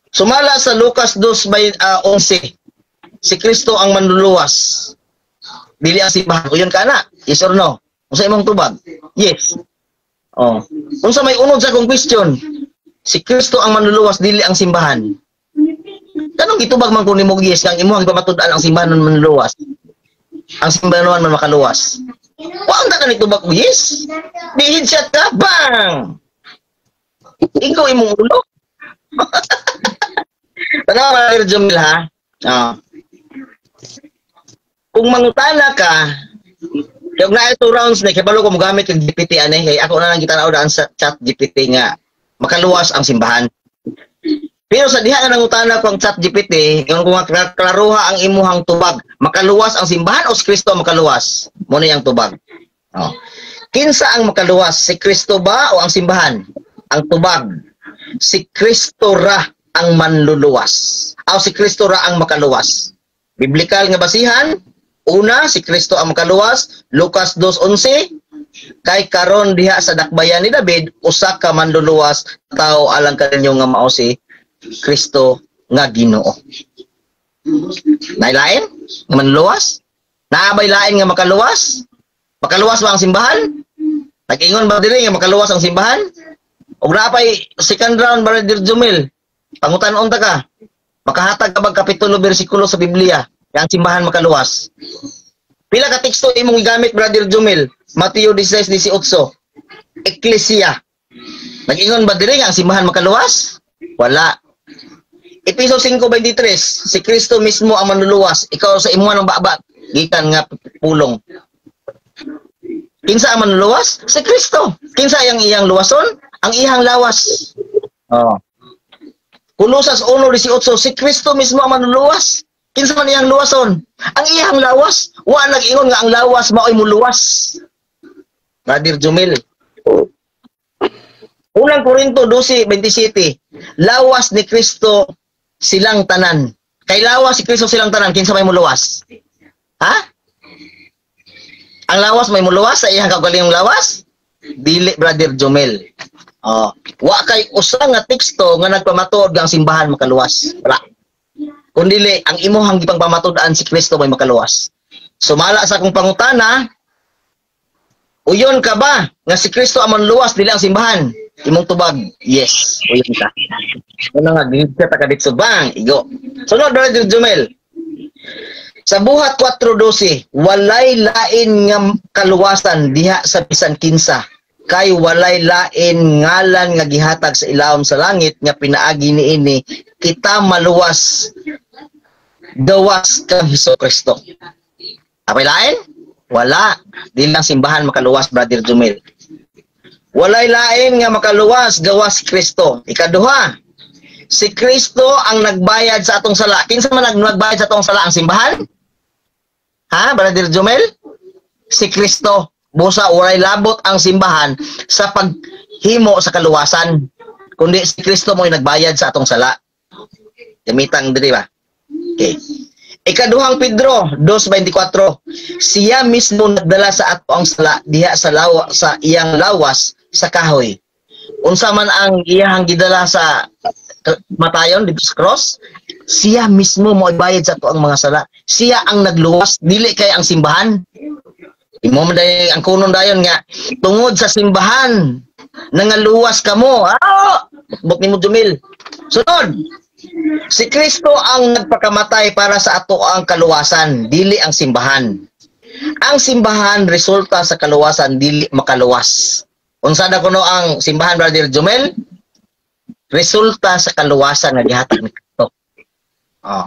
Sumala sa Lucas 2 by 11. Si Kristo ang manluluwas. Dili ang simbahan. Uyon ka na. Yes or no? Unsa imong tubag? Yes. Oh. Unsa may unod sa akong question? Si Kristo ang manluluwas, dili ang simbahan. Kanong gitubag man ko nimo yes kang imong ipamatud-an ang simbahan man manluluwas. Ang simbahan man makaluwas. Wa unta ka nitubag og yes. Di headshot ka, bang! Ikaw imong ulo. Tanaw, Brother Jumil, ha. Ah. Kung mangutana ka, yung na two rounds ni kabalo ko mogamit kag GPT ani, kay ako na lang gitanaw daan sa Chat GPT nga makaluwas ang simbahan. Pero sa diha nga nangutana ko ang Chat GPT, yung kung klaruha ang imuhang tubag, makaluwas ang simbahan o si Kristo ang makaluwas? Mo na yang tubag. Oh. Kinsa ang makaluwas? Si Kristo ba o ang simbahan? Ang tubag, si Kristo ra ang manluluwas. Aw, si Kristo ra ang makaluwas. Biblical nga basihan, una, si Kristo ang makaluwas, Lucas 2:11, kay karon diha sa dakbayan ni David usa ka manluluwas tao alang kaninyo nga mao si Kristo nga Ginoo. Nailain nga manluluwas? Naabay lain nga makaluwas? Makaluwas ba ang simbahan? Nag-ingon ba diri nga makaluwas ang simbahan? Ug naapay second round, Brother Jumil. Pangutan-on ta ka. Makahatag ka bag kapitulo, bersikulo sa Biblia nga ang simbahan makaluwas? Pila ka teksto imong gigamit, Brother Jumil? Mateo 16:18. Eklesia. Nag-ingon ba diri nga ang simbahan makaluwas? Wala. Epeso 5:23, si Kristo mismo ang manluluwas. Ikaw sa imuha ng baba gikan nga pulong. Kinsa ang manluluwas? Si Kristo. Kinsa ang iyang luwason? Ang iyang lawas. Oh. Kolosas 1:18, si Kristo mismo ang manluluwas. Kinsa man iyang luwason? Ang iyang lawas. Wa nag-ingon nga ang lawas maoy muluwas. Brother Jumil. Unang Korinto 12:27, lawas ni Kristo silang tanan. Kay lawas si Kristo silang tanan, kinsa may muluwas? Ha? Ang lawas may muluwas sa iyang kaugalingong lawas? Dili, Brother Jumel. Oh, wa kay usa nga teksto nga nagpamatuod nga ang simbahan makaluwas. Wala. Kun dili ang imuhang gipangpamatud-an, si Kristo may makaluwas. Sumala sa akong pangutana, uyon ka ba nga si Kristo ang manluwas, dili ang simbahan? Imong tubag, yes, uyon ka. Ano nga, gihit ka dito, bang, igo. Sunod, Brother Jumel. Sa Buhat 4:12, walay lain nga kaluwasan diha sa bisan kinsa, kay walay lain ngalan nga gihatag sa ilawom sa langit nga pinaagi niini kita maluwas gawas kang Hesus Kristo. Apay lain? Wala. Di lang simbahan makaluwas, Brother Jumel. Walay lain nga makaluwas gawas si Kristo. Ikaduha, si Kristo ang nagbayad sa atong sala. Kinsa man nagbayad sa atong sala, ang simbahan? Ha, Brother Jumel? Si Kristo. Busa walay labot ang simbahan sa paghimo sa kaluwasan, kundi si Kristo mo'y nagbayad sa atong sala. Gamitan diri ba? Okay. Ikaduhang Pedro 2:24. Siya mismo nagdala sa ato ang sala diha sa lawa, sa iyang lawas sa kahoy. Unsa man ang iyang gidala sa matayon dito sa cross, siya mismo mo bayad sa ato ang mga sala. Siya ang nagluwas, dili kay ang simbahan. Imo man dayon ang kunon dayon nga tungod sa simbahan nangaluwas kamo. Ah, bot nimo, Jumil. Sunod. Si Kristo ang nagpakamatay para sa ato ang kaluwasan, dili ang simbahan. Ang simbahan resulta sa kaluwasan, dili makaluwas. Unsa na kuno ang simbahan, Brother Jumel? Resulta sa kaluwasan nga gihatag ni Kristo. Oh.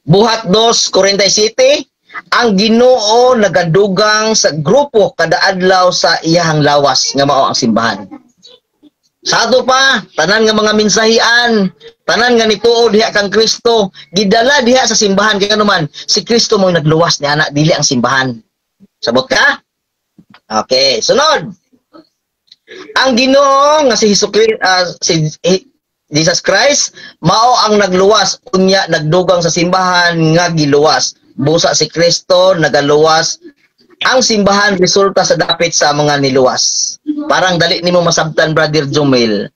Buhat 2:47, ang Ginoo nagadugang sa grupo kada adlaw sa iyahang lawas nga mao ang simbahan. Sa ato pa, tanan nga mga mensahian, Tanan nga nituo diha kang Kristo, gidala diha sa simbahan kay man si Kristo mo nagluwas ni ana, dili ang simbahan. Sabot ka? Okay, sunod. Ang Ginoo nga si Hesus, si Jesus Christ mao ang nagluwas, unya nagdugang sa simbahan nga giluwas. Busa si Kristo nagaluwas, ang simbahan resulta sa dapit sa mga niluwas. Parang dali nimo masabtan, Brother Jumil.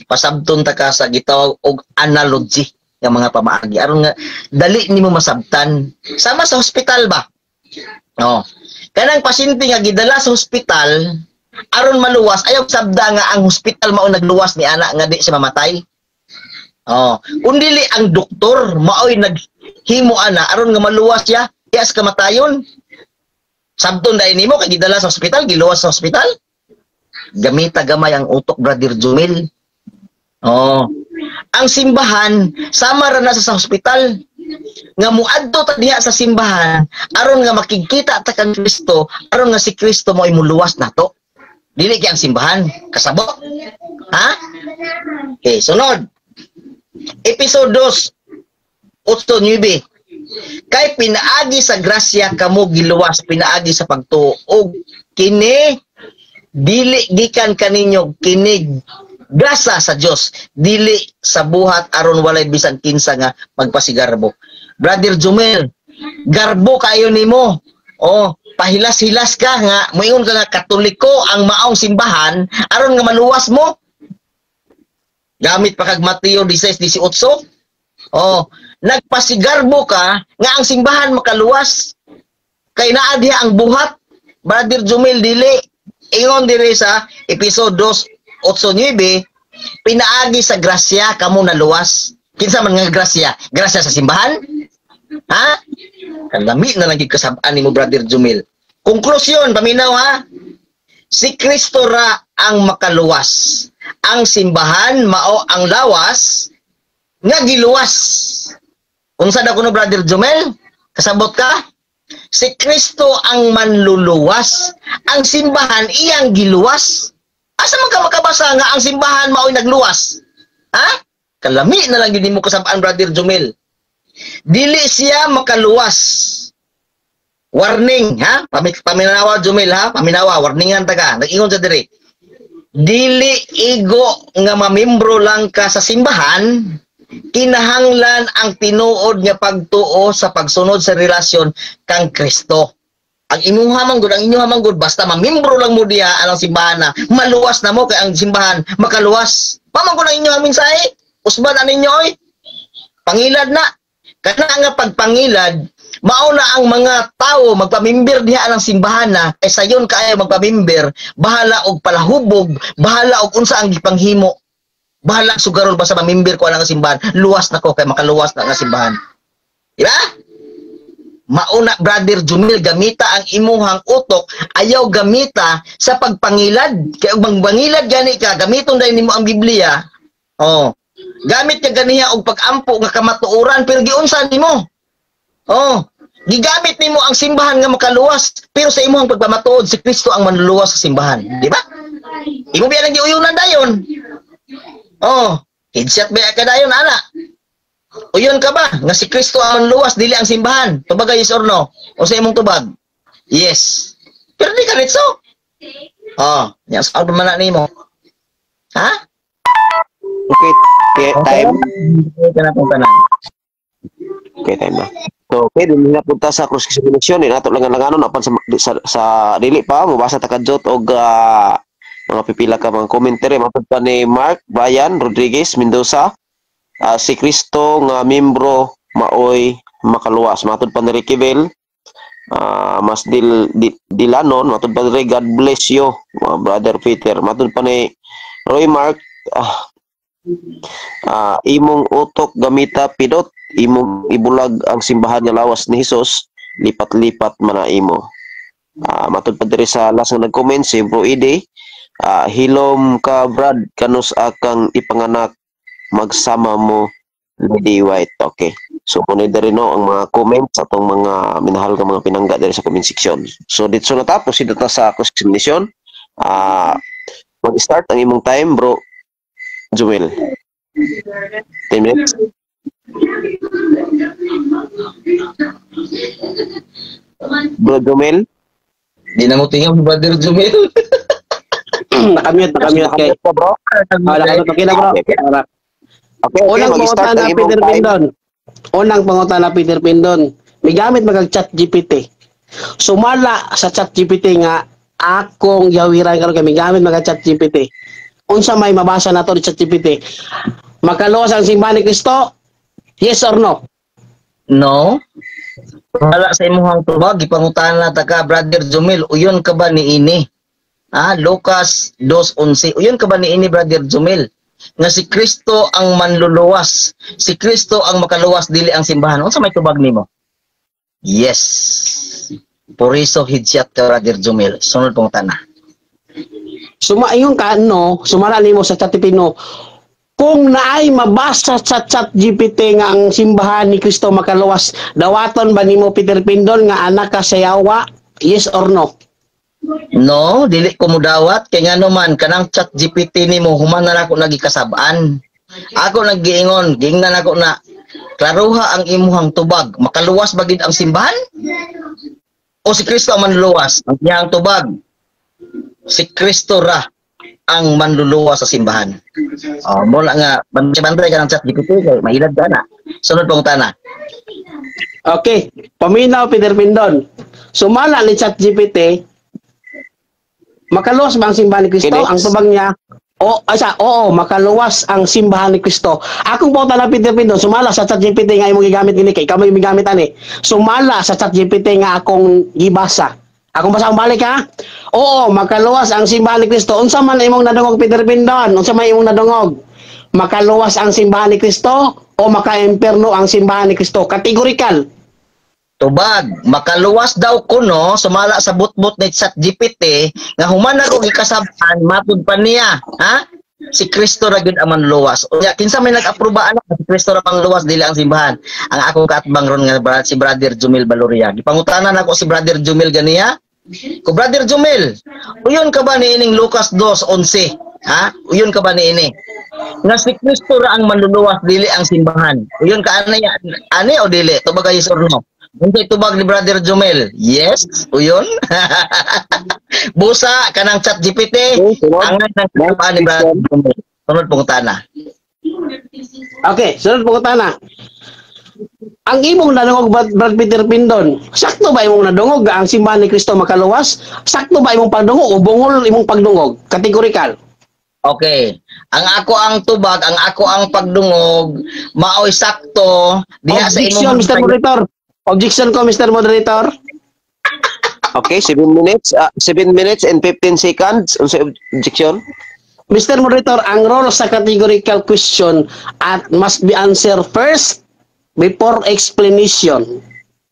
Pasabton ta ka sa gitawag og analogy nga mga pamaagi aron nga dali nimo masabtan. Sama sa hospital ba? Oh. Kanang pasyente nga gidala sa hospital aron maluwas, ayaw sabda nga ang hospital mao nagluwas ni ana nga di siya mamatay. Oh, kun dili ang doktor maoy naghimo ana aron nga maluwas siya iyas kamatayon. Sabton dai nimo kay gidala sa hospital, giluwas sa hospital. Gamita gamay ang utok, Brother Jumil. Oh. Ang simbahan sama ra na sa hospital nga muadto ta diha sa simbahan aron nga makigkita ta kang Kristo, aron nga si Kristo mo muluwas nato. Dili kay ang simbahan. Kasabot? Ha? Okay, sunod. Episode 2, 8:9. Kay pinaagi sa grasya kamo giluwas, pinaagi sa pagtuo. Og kini dili gikan kaninyo, kini grasa sa Dios, dili sa buhat aron walay bisan kinsa nga magpasigarbo. Brother Jumel, garbo kayo nimo. Oh, pahilas-hilas ka nga moingon ka nga Katoliko ang maong simbahan aron nga maluwas mo. Gamit pa kag Mateo 16:18. Oh, nagpasigarbo ka nga ang simbahan makaluwas. Kay naa diha ang buhat. Brother Jumel, dili. Ingon diri sa episode 2:8-9, pinaagi sa grasya kamo naluwas. Kinsa man nga grasya? Grasya sa simbahan? Ha? Kalami na lang gid kasab-an nimo, Brother Jumil. Konklusyon, paminaw ha. Si Kristo ra ang makaluwas. Ang simbahan mao ang lawas nga giluwas. Unsa daw kuno, Brother Jumel? Kasabot ka? Si Kristo ang manluluwas. Ang simbahan iyang giluwas. Asa man ka makabasa nga ang simbahan mao'y nagluwas? Ha? Kalami na lang yun mo kasabaan, Brother Jumel. Dili siya makaluwas. Warning, ha? Paminawa, Jumel, ha? Paminawa, warningan ta ka. Nag-ingon sa diri. Dili igo nga mamimbro lang ka sa simbahan, kinahanglan ang tinuod nga pagtuo sa pagsunod sa relasyon kang Kristo. Ang imuha man gud, ang inyo man gud, basta mamimbro lang mo diha alang simbahan na, maluwas na mo kay ang simbahan makaluwas. Paman ko ang inyo mensahe? Usban ani ninyo oy. Pangilad na. Kana nga pagpangilad, mao na ang mga tawo magpamimbir diha alang simbahan na, kay sayon kaayo magpamimbir, bahala og palahubog, bahala og unsa ang gipanghimo. Bahala sugarol basta mamimbir ko alang simbahan, luwas na ko kay makaluwas na ang simbahan. Di ba? Mauna, Brother Jumil, gamita ang imuhang utok, ayaw gamita sa pagpangilad. Kay ug mangilad gani ka, gamiton dahil nimo ang Biblia. Oh. Gamit ka ganiya og pag-ampo nga kamatuoran pero giunsa nimo? Oh, gigamit nimo ang simbahan nga makaluwas pero sa imuhang pagpamatuod si Kristo ang manluluwas sa simbahan, di ba? Imo biya lang giuyunan dayon. Oh, headshot ba ka dayon ana? Uyon ka ba nga si Kristo ang manluluwas dili ang simbahan? Tubag yes or no? O sa imong tubag? Yes. Pero di ka ritso. Oh, nya sa man na nimo. Ha? Okay, time. Okay na pong tanan. Okay, time na. So, okay, dili na punta sa cross examination, di nato lang lang apan sa dili pa mobasa ta kadyot og mga pipila ka mga commentary matud pa ni Mark Brian Rodriguez Mendoza, si Kristo nga membro maoy makaluwas. Matud pa ni Ricky Bell, mas dilanon, matud pa ni God bless you, mga Brother Peter. Matud pa ni Roy Mark, imong utok gamita pidot, imong ibulag ang simbahan nga lawas ni Hesus, lipat-lipat man na imo. Matud pa diri sa last nga nag-comment si Bro Ede, hilom ka Brad, kanus akang ipanganak magsama mo Lady White. Okay. So muna diri no ang mga comments atong mga minahal nga mga pinangga diri sa comment section. So dito natapos dito ta sa cross examination. Mag-start ang imong time, Bro Joel. 10 minutes. Bro Jumel? Di na mo tingnan, Brother Jumel. Nakamute kay. Nakamute ka, bro? Ah, nakamute. Okay na, bro. Okay, okay, Unang mag-start pangutana, ang imong Peter time. Pindon. Unang pangutana, Peter Pindon. May gamit magag Chat GPT. Sumala sa Chat GPT nga akong yawiran karon kay gamit magag Chat GPT. Unsa may mabasa nato ni Chat GPT? Makaluwas ang simbahan ni Kristo? Yes or no? No. Wala sa imuhang tubag, gipangutana ta ka, Brother Jumil, uyon ka ba ni ini? Ah, Lucas 2:11. Uyon ka ba ni ini, Brother Jumil? Nga si Kristo ang manluluwas. Si Kristo ang makaluwas, dili ang simbahan. Unsa may tubag nimo? Yes. Puriso headshot ka, Brother Jumil. Sunod pangutana. Sumaingon ka no, sumala nimo sa Chat GPT no. Kung naay mabasa sa Chat GPT nga ang simbahan ni Kristo makaluwas, dawaton ba nimo, Peter Pindon, nga anak ka sa yawa? Yes or no? No, dili ko mudawat kay ngano man kanang Chat GPT nimo human na nako nagikasab-an. Ako naggiingon, giingnan nako na klaruha ang imuhang tubag, makaluwas ba gid ang simbahan? O si Kristo ang manluluwas? Ang iyang tubag, si Kristo ra ang manluluwas sa simbahan. Oh, mo na nga bantay-bantay ka ng Chat GPT kay mailad ka na. Sunod pong tana. Okay, paminaw, Peter Pindon. Sumala ni Chat GPT, makaluwas ba ang simbahan ni Kristo? Kinex. Ang tubag niya, o asa, oo, makaluwas ang simbahan ni Kristo. Akong pangutana na, Peter Pindon, sumala sa Chat GPT nga imong gigamit ini kay ikaw may gigamit ani. Sumala sa Chat GPT nga akong gibasa. Akong basa ang balik ha. Oo, makaluwas ang simbahan ni Kristo. Unsa man imong nadungog, Peter Pindon? Unsa man imong nadungog? Makaluwas ang simbahan ni Kristo o makaimperno ang simbahan ni Kristo? Kategorikal. Tubag, makaluwas daw kuno sumala sa butbut ni Chat GPT nga human ako gikasab-an matud pa niya, ha? Si Kristo ra gyud ang manluwas. Unya kinsa may nag-aproba ana si Kristo ra manluwas dili ang simbahan. Ang akong kaatbang ron nga si Brother Jumil Baloria. Gipangutanan ako si Brother Jumil ganiya. Ko Brother Jumil, uyon ka ba niining Lucas 2:11? Ha? Uyon ka ba niini? Nga si Kristo ra ang manluluwas dili ang simbahan. Uyon ka ani ani o dili? Tubag yes or no? Unsay tubag ni Brother Jumel? Yes, uyon. Busa kanang Chat GPT, Okay, sunod. angan ng kasabaan ni Brother Jumel. Sunod pangutana. Okay, sunod pangutana. Ang imong nadungog, Brad Peter Pindon, sakto ba imong nadungog nga ang simbahan ni Kristo makaluwas? Sakto ba imong pagdungog o bungol imong pagdungog? Kategorikal. Okay. Ang ako ang tubag, ang ako ang pagdungog, maoy sakto diha sa Objection, imong Mr. Moderator. Objection ko, Mr. Moderator. Okay, 7 minutes, 7 minutes and 15 seconds. Unsa objection? Mr. Moderator, ang role sa categorical question at must be answered first before explanation.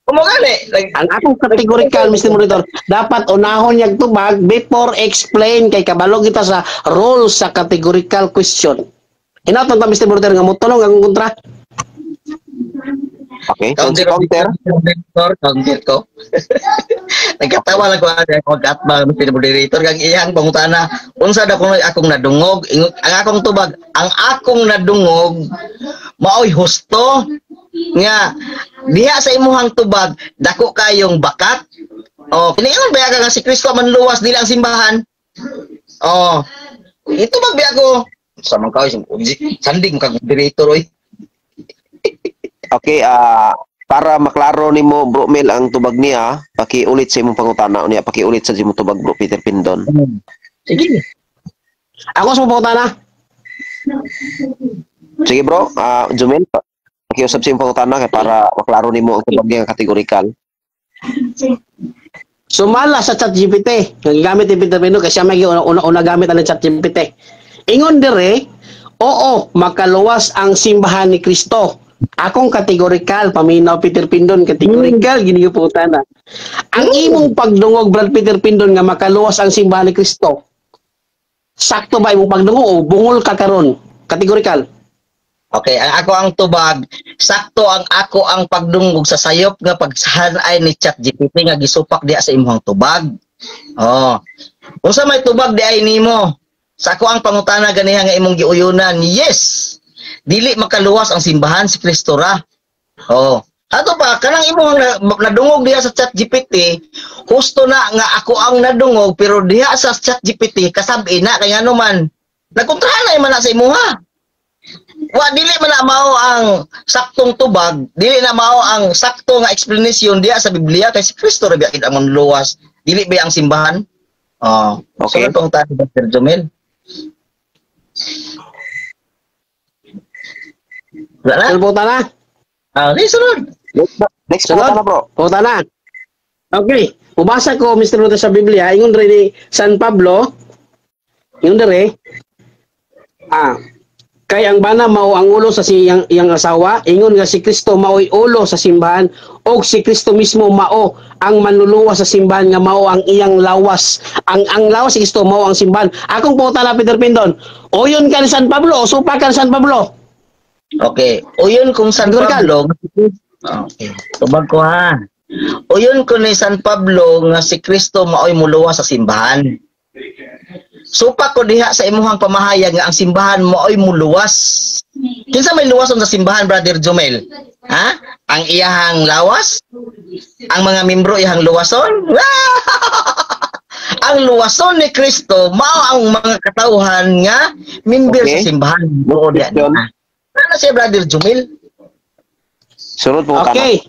Kumo gani. Like, Ang akong categorical, Mr. Moderator, dapat unahon niyang tubag before explain kay kabalo kita sa role sa categorical question. Hinaton ta, Mr. Moderator, nga motulong ang kontra. Okay, counter, counter. Counter, counter ko. Nagkatawa lang ko ani ako katbang Mr. Moderator kang iyang pangutana, unsa daw kuno akong nadungog? Ang akong tubag, ang akong nadungog maoy husto nga diha sa imuhang tubag dako kayong bakat. Oh, kiniingon ba ka nga si Kristo manluwas dili ang simbahan? Oh, itubag biya ko. Sa man kayo sandig mo kag moderator oy. Okay, para maklaro nimo, Bro Mel, ang tubag niya, pakiulit sa imong pangutana niya, pakiulit sa imong tubag, Bro Peter Pindon. Sige. Ako sa pangutana. Sige bro, Jumel, pakiusap sa imong pangutana kay para maklaro nimo ang tubag niya kategorikal. Sumala sa Chat GPT. Nga gigamit ni Peter Pindon kasi siya may una, una gamit ang Chat GPT. Ingon dire, oo, makaluwas ang simbahan ni Kristo. Akong kategorikal, paminaw Peter Pindon, kategorikal, gini po na. Ang imong pagdungog, Brad Peter Pindon, nga makaluwas ang simbahan ni Kristo, sakto ba imong pagdungog o bungol ka karon? Kategorikal. Okay, ang ako ang tubag, sakto ang ako ang pagdungog sa sayop nga pagsahan ni Chat GPT nga gisupak diha sa imong tubag. Oh. Unsa may tubag di ay nimo? Sa ako ang pangutana ganiha nga imong giuyunan. Yes. Dili makaluwas ang simbahan, si Kristo ra. Oh. Ato pa kanang imong nadungog diha sa Chat GPT, husto na nga ako ang nadungog, pero diha sa Chat GPT kasab-i na kay ngano man nagkontrahan na man na sa imuha. Wa dili man na mao ang saktong tubag, dili na mao ang sakto nga explanation diha sa Biblia kay si Kristo ra biya ang manluwas, dili ba ang simbahan? Oh. Okay. Sunod pang tayo, Dr. Jomel. Wala na? Sunod pangutana. Ah, di sunod. Next Sunod. pangutana, bro. Pangutana. Okay. Mubasa ko, Mr. Ruta, sa Biblia, ingon rin ni San Pablo, ingon diri, kay ang bana mao ang ulo sa siyang iyang asawa, ingon nga si Kristo mao'y ulo sa simbahan, og si Kristo mismo mao ang manluluwas sa simbahan nga mao ang iyang lawas. Ang lawas si Kristo mao ang simbahan. Akong pangutana, Peter Pindon, uyon ka ni San Pablo o supa ka ni San Pablo? Okay. Uyon kung San Siguro ka. Pablo. Okay. Tubag ko ha. Uyon ko ni San Pablo nga si Kristo mao'y muluwas sa simbahan. Supa ko diha sa imuhang pamahayag nga ang simbahan mao'y muluwas. Kinsa may luwason sa simbahan, Brother Jomel? Ha? Ang iyahang lawas? Ang mga membro iyahang luwason? Ang luwason ni Kristo mao ang mga katawhan nga member Okay. sa simbahan. Buo diha. Question. Ano siya, Brother Jomel? Sunod pangutana. Okay.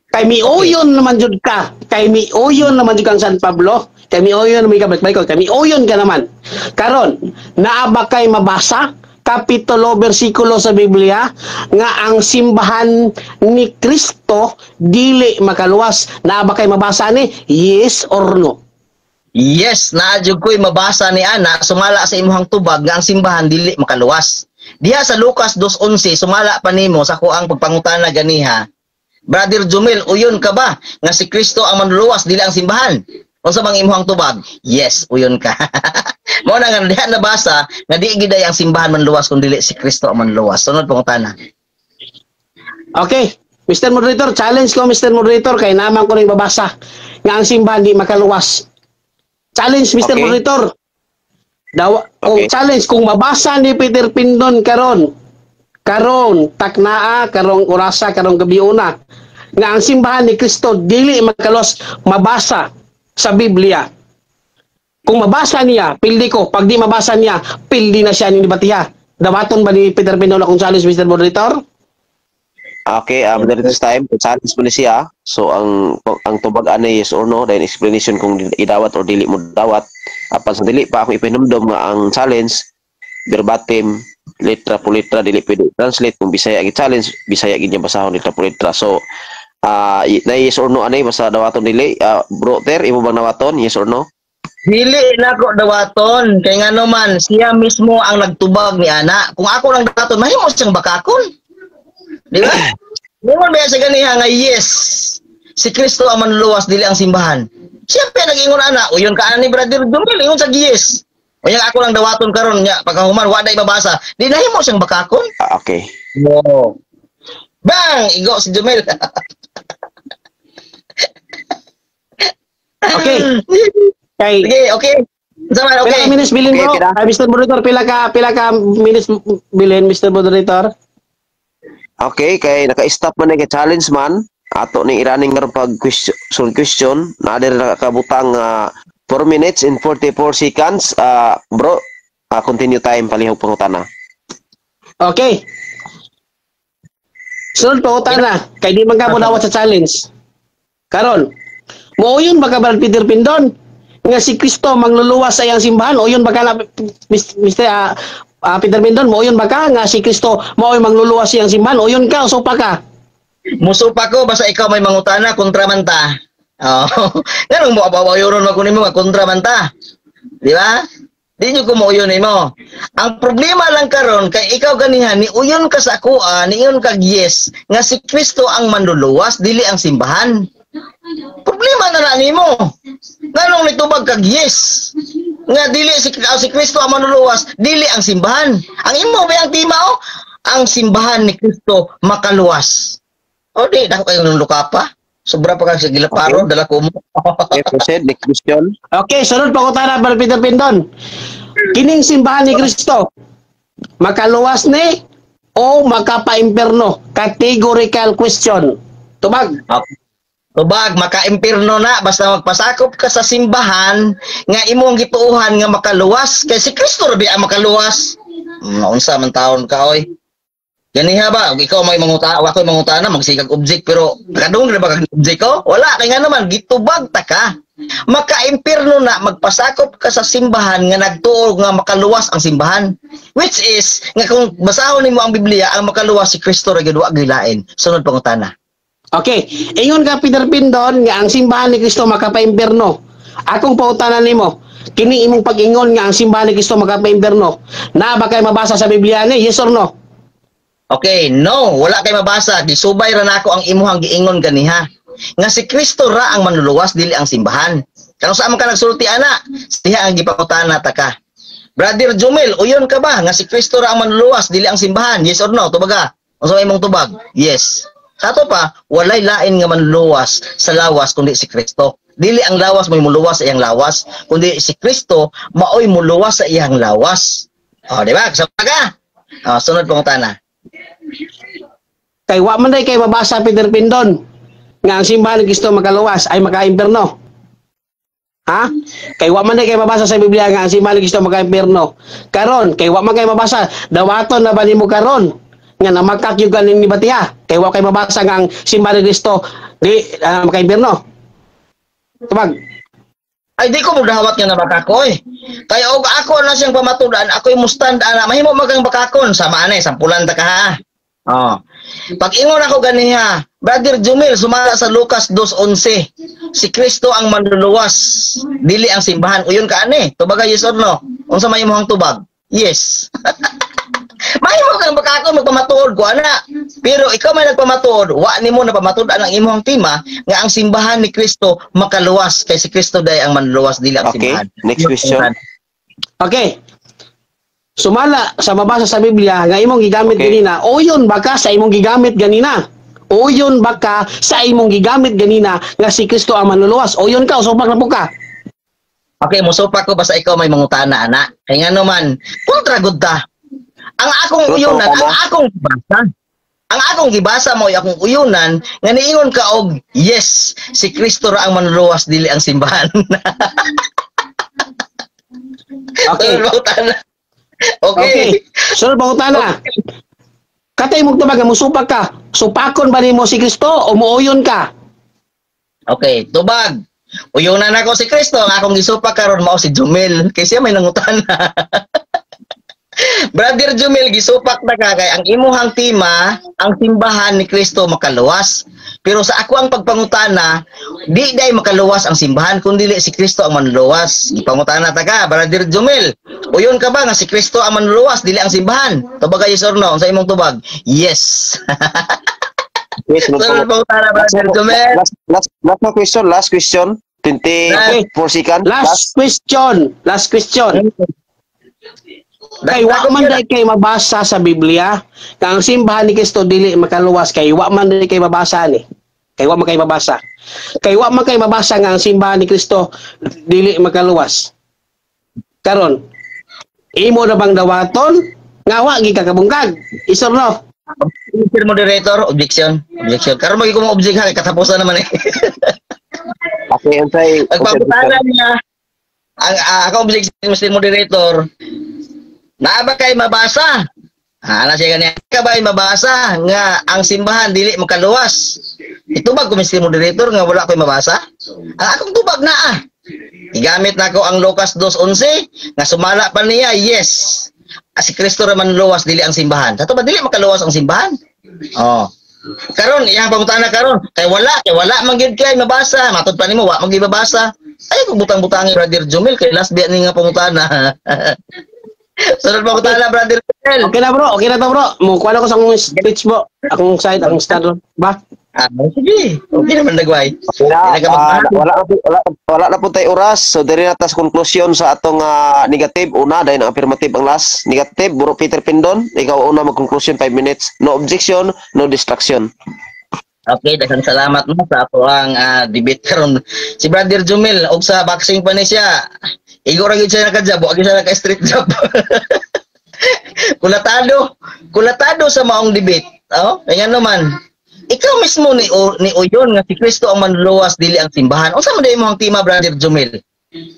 Kay miuyon naman jud ka. Kay miuyon naman jud kang San Pablo. Kay miuyon naman ka, balik ko. Kay miuyon ka naman. Karon, naa ba kay mabasa kapitulo bersikulo sa Biblia nga ang simbahan ni Kristo dili makaluwas? Naa ba kay mabasa ni? Yes or no? Yes, naa jud ko'y mabasa ni ana sumala sa imuhang tubag nga ang simbahan dili makaluwas. Diha sa Lucas 2:11 sumala pa nimo sa kuang pagpangutana ganiha. Brother Jomel, uyon ka ba nga si Kristo ang manluluwas dili ang simbahan? Unsa bang imuhang tubag? Yes, uyon ka. Mao na nga diha nabasa nga di giday ang simbahan manluwas kun dili si Kristo ang manluluwas. Sunod pangutana. Okay. Mr. Moderator, challenge ko Mr. Moderator kay naman ko ning babasa nga ang simbahan di makaluwas. Challenge, Mr. Okay. Moderator. Dawa, kung Okay. challenge kung mabasa ni Peter Pindon karon karon taknaa karong orasa karong gabiuna nga ang simbahan ni Kristo dili makaluwas, mabasa sa Biblia. Kung mabasa niya, pildi ko. Pag di mabasa niya, pildi na siya ni Batiha. Dawaton ba ni Peter Pindon akong challenge, Mr. Moderator? Okay, this time, challenge mo ni siya. So, ang tubag ani yes or no, then explanation kung idawat or dili mo dawat. Apan sa dili pa ako ipinumdum nga ang challenge verbatim, letra po letra, dili pwede translate. Kung Bisaya gi challenge, Bisaya gid niya basahon letra po letra. So, na yes or no ani basta dawaton dili. Bro Ter, imo bang nawaton yes or no? Dili nako dawaton kay ngano man siya mismo ang nagtubag ni ana. Kung ako lang dawaton mahimo siyang bakakon. Di ba? Ingon ba sa ganiha nga yes, si Kristo ang manluluwas dili ang simbahan. Siyempre nag-ingon ana, uyon ka ana ni Brother Jomel, ingon sa yes. Unya ako lang dawaton karon nya pagkahuman wa day mabasa. Di nahimo siyang bakakon. Okay. No. Bang, igo si Jomel. Okay. Kay Sige, okay. Sama, pila okay. ka minutes bilin Okay, bro? okay na. Ay, Mr. Moderator, pila ka minutes bilin, Mr. Moderator? Okay, kay naka-stop man ni kay challenge man. Ato ni iraning karon pag question, sunod question, naa diri nakabutang 4 minutes and 44 seconds. Bro, continue time palihog pangutana. Okay. Sunod pangutana, kay di man ka mo dawat sa challenge. Karon, mooyon ba ka Brad Peter Pindon nga si Kristo mangluluwas sa iyang simbahan? Oyon ba ka na, Mr. Peter Pindon, mooyon ba ka nga si Kristo mao'y mangluluwas sa iyang simbahan? Oyon ka o sopa ka? Musupa ko basta ikaw may mangutana kontra man ta. Oh. Nganong mo abawayoron man kunin mo nga kontra man ta. Di ba? Di nyo kumuuyon nimo. Ang problema lang karon kay ikaw ganihan ni uyon ka sa akoa, niingon kag yes nga si Kristo ang manluluwas dili ang simbahan. Problema na na nimo. Nganong nitubag kag yes nga dili si Kristo ang manluluwas, dili ang simbahan. Ang imo ba ang tema o? Ang simbahan ni Kristo makaluwas. O di, dako kayo ng luka pa. Sobra pa kang sa gilaparo, Okay. dala ko mo. Okay, proceed. Next question. Okay, sunod pangutana Brad Peter Pindon. Kining simbahan ni Kristo makaluwas ni o makapaimpierno? Categorical question. Tubag. Tubag, maka-impierno na basta magpasakop ka sa simbahan nga imong gituohan nga makaluwas kay si Kristo ra ang makaluwas. Unsa man taon ka oy? Ganiha ba? Ug ikaw may manguta, wa koy mangutana, magsigag object pero kadung ra ba kag object ko? Wala, kay nga naman gitubag ta ka. Maka-impierno na magpasakop ka sa simbahan nga nagtuo nga makaluwas ang simbahan. Which is nga kung basahon nimo ang Biblia, ang makaluwas si Kristo ra gyud, wa gilain. Sunod pangutana. Okay. Ingon ka, Peter Pindon, nga ang simbahan ni Kristo makapaimpierno. Akong pautanan nimo, kini imong pag-ingon nga ang simbahan ni Kristo makapaimpierno, na ba kay mabasa sa Biblia ni? Yes or no? Okay, no, wala kay mabasa. Gisubay ra nako ang imuhang giingon ganiha. Nga si Kristo ra ang manluluwas, dili ang simbahan. Kano sa man ka nagsulti ana? Diha ang gipangutana ta ka. Brother Jumel, uyon ka ba nga si Kristo ra ang manluluwas, dili ang simbahan? Yes or no? Tubaga. Unsa may imong tubag? Yes. Sa ato pa, walay lain nga manluluwas sa lawas kundi si Kristo. Dili ang lawas mo'y muluwas sa iyang lawas, kundi si Kristo maoy muluwas sa iyang lawas. O, di ba? Sa ka? O, sunod pangutana. Kay wa man day kay mabasa, Peter Pindon, nga ang simbahan ni Kristo makaluwas ay makaimpierno. Ha? Kay wa man day kay mabasa sa Biblia nga ang simbahan ni Kristo makaimpierno. Karon, kay wa man kay mabasa, dawaton na ba nimo karon nga namakak yung ganing ni Batiha? Kay wa kay mabasa nga ang simbahan ni Kristo di makaimpierno. Tubag. Ay, di ko mo dahawat nga nabakako eh. Kaya og ako na siyang pamatudan, ako'y mustand ana, mahimo magang bakakon sama anay, sampulan ta ka ha. Oh. Pag ingon ako ganiha, Brother Jumil, sumala sa Lucas 2:11, si Kristo ang manluluwas, dili ang simbahan. Uyon ka ani, tubaga, yes or no? Unsa may imong tubag? Yes. Mahimo kang bakakon magpamatuod ko ana. Pero ikaw may nagpamatuod, wa nimo na pamatud-an ang imong tema nga ang simbahan ni Kristo makaluwas kay si Kristo day ang manluluwas, dili ang Okay, simbahan. Next question. Okay. Sumala sa mabasa sa Biblia nga imong gigamit ganina, uyon ba ka sa imong gigamit ganina? Uyon ba ka sa imong gigamit ganina nga si Kristo ang manluluwas? Uyon ka o supak na po ka? Okay, musupak ko basta ikaw may mangutana ana. Kay ngano man, kontra gud ta. Ang akong Totoo uyunan, ka ba? ang akong gibasa. Ang akong gibasa mo akong uyunan nga niingon ka og yes, si Kristo ra ang manluluwas, dili ang simbahan. Okay. Sunod pangutana. Okay. Okay. Sunod pangutana. Katay mong tubag nga musupak ka. Supakon ba nimo si Kristo o muuyon ka? Okay, tubag. Uyunan ako si Kristo, ang akong gisupak karon mao si Jumel kay siya may nangutana. Brother Jumel, gisupak na ka kay ang imuhang tema, ang simbahan ni Kristo makaluwas. Pero sa ako ang pagpangutana, di day makaluwas ang simbahan kundi si Kristo ang manluluwas. Gipangutana ta ka, Brother Jumel. Uyon ka ba nga si Kristo ang manluluwas, dili ang simbahan? Tubag, yes or no? Unsa imong tubag? Yes. Yes, Sunod pangutana, Brother Jumel. Last na question, last question. 24 second. Last question. Last question. Kay wa man day kay mabasa sa Biblia nga ang simbahan ni Kristo dili makaluwas, kay wa man day kay mabasa ni. Kay wa man kay mabasa. Kay wa man kay mabasa nga ang simbahan ni Kristo dili makaluwas. Karon, imo na bang dawaton nga wa gi kakabungkag? Yes or no? Mr. Moderator, objection. Objection. Karon magi ko mo object ha, kay katapusan naman eh. Okay, unsay Pagpangutana niya, ang ako objection, Mr. Moderator, naa ba kay mabasa? Ah, ana siya ganiya. Ka ba mabasa nga ang simbahan dili makaluwas? Itubag ko, Mr. Moderator, nga wala ko'y mabasa. Ang akong tubag na ah. Gigamit nako ang Lucas 2:11 nga sumala pa niya, yes. Ah, si Kristo ra manluwas, dili ang simbahan. Sa ba dili makaluwas ang simbahan? Oh. Karon iyang pangutana karon kay wala man gyud kay mabasa, matud pa nimo wa man gyud mabasa. Ay kung butang-butangi, Brother Jumil, kay last biya ni nga pangutana. Sunod pangutana, Brother Jumil. Okay na, bro, okay na to, bro. Mo kuha na ko sa akong speech bro. Akong side, akong stand ba? Ah, sige. Okay naman nagway. Wala, Hindi na ka wala na po tayo oras. So diri na tas konklusyon sa atong negative una, dahil ang affirmative ang last. Negative, Bro Peter Pindon, ikaw una magkonklusyon, 5 minutes. No objection, no distraction. Okay, daghang salamat mo sa ato ang debate karon. Si Brother Jumil og sa boxing pa ni siya. Igo ra gyud siya naka-job, wa gyud siya naka-street job. Kulatado. Kulatado sa maong debate. Oh, kaya naman ikaw mismo ni Uyon nga si Kristo ang manluluwas, dili ang simbahan. Unsa man mo ang tema, Brother Jumil?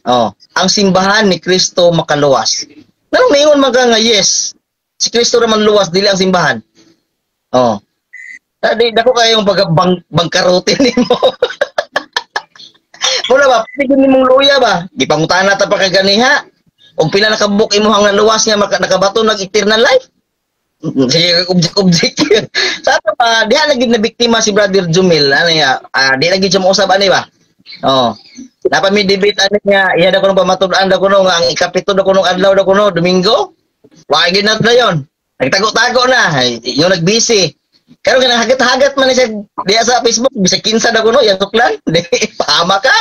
Oh, ang simbahan ni Kristo makaluwas. Nganong niingon man ka nga yes, si Kristo ra manluwas, dili ang simbahan? Oh. Dadi dako kayong pag bangkarote nimo. Muna ba, pwede nimong luya ba? Gipangutana ta pa kay ganiha. Og pila nakabuk imong naluwas nga nakabato nag eternal life? Sige, object. Sa ato pa, diha lagi na biktima si Brother Jumil. Ano ya? Di lagi siya mausab ani ba? Oh. Napa mi debate ani nga, iya da kuno pamatud-an da kuno nga ang ikapito da kuno adlaw da kuno Domingo. Wa gyud na dayon. Nagtago-tago na, yung nagbisi. Karon kanang hagat-hagat man siya diha sa Facebook, bisag kinsa da kuno yang suklan. Di pahama ka.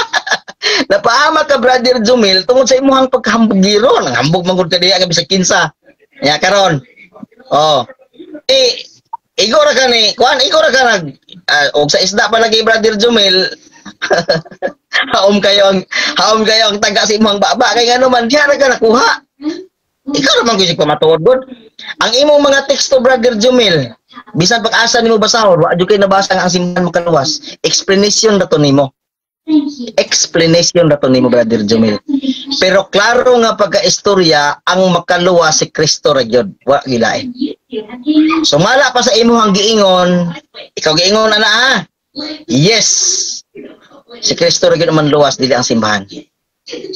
Napahama ka, Brother Jumil, tungod sa imuhang pagkahambugiro, nanghambog man gud ka diha nga bisag kinsa. Ya karon. Oh. Eh, igo ra ka ni, kuan, igo ra ka nag og sa isda pa lagi, Brother Jumil. Haom kayo ang taga sa imong baba kay ngano man diha ra ka nakuha. Ikaw ra man gyud pamatuod gud. Ang imong mga teksto, Brother Jumil, bisan pag-asa nimo basahon, wa jud kay nabasa nga ang simbahan makaluwas. Explanation ra to nimo. Explanation ra to nimo, Brother Jumil. Pero klaro nga pagka-istorya, ang makaluwas si Kristo ra gyud, wa gilain. Sumala pa sa imong giingon, ikaw giingon ana ha. Yes. Si Kristo ra gyud ang manluwas, dili ang simbahan.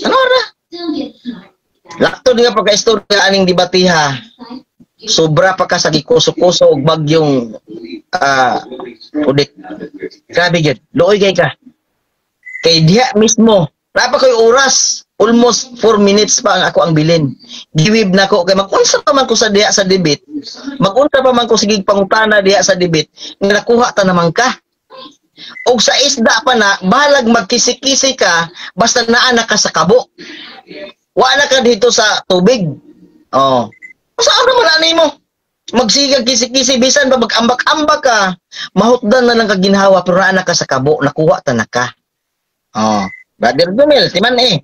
Ano ra? Laktod nga pagka-istorya aning debatiha. Sobra pa ka sa gikuso-kuso og bagyong ulit. Grabe gyud. Luoy kay ka. Kay diha mismo, napa ko'y oras, almost 4 minutes pa ang ako ang bilin. Giwib na ko kay mag-unsa pa man ko sa diha sa debate. Mag-unsa pa man ko sige pangutana diha sa debate, nga nakuha ta naman ka. Og sa isda pa na, bahalag magkisi-kisi ka, basta naa na ka sa kabo. Wa na ka dito sa tubig. Oh. Saan naman ani mo? Magsigag kisi-kisi bisan pa mag-ambak-ambak ka, mahutdan na lang ka ginhawa pero naa na ka sa kabo, nakuha ta na ka. Oh, Brother Jumil, timan eh.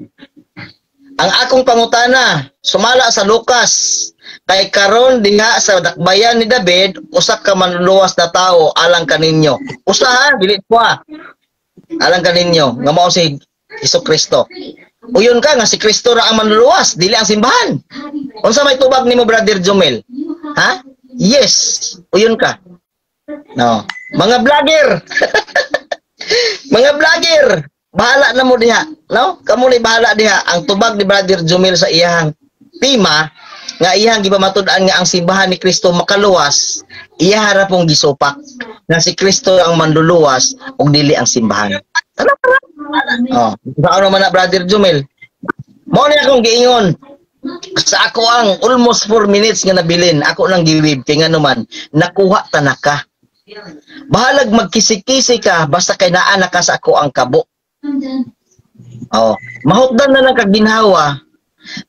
Ang akong pangutana, sumala sa Lucas, kay karon diha sa dakbayan ni David, usa ka manluluwas na tao alang kaninyo. Usa ha, dili ko ha. Alang kaninyo, nga mao si Hesus Kristo. Uyon ka nga si Kristo ra ang manluluwas, dili ang simbahan. Unsa may tubag nimo, Brother Jumil? Ha? Yes, uyon ka. No. Mga vlogger. Mga vlogger, bahala na mo diha, no? Kamo ni bahala diha. Ang tubag ni Brother Jumil sa iyahang tema nga iyahang gipamatud-an nga ang simbahan ni Kristo makaluwas, iyaha ra pong gisupak nga si Kristo ang manluluwas ug dili ang simbahan. Tara, tara. Oh, saan naman na, Brother Jumil? Mao ni akong giingon sa ako ang almost 4 minutes nga nabilin, ako nang giwib kay ngano man nakuha ta na ka. Bahalag magkisi-kisi ka basta kay naa na ka sa ako ang kabo. Oh, mahutdan na lang kag ginhawa.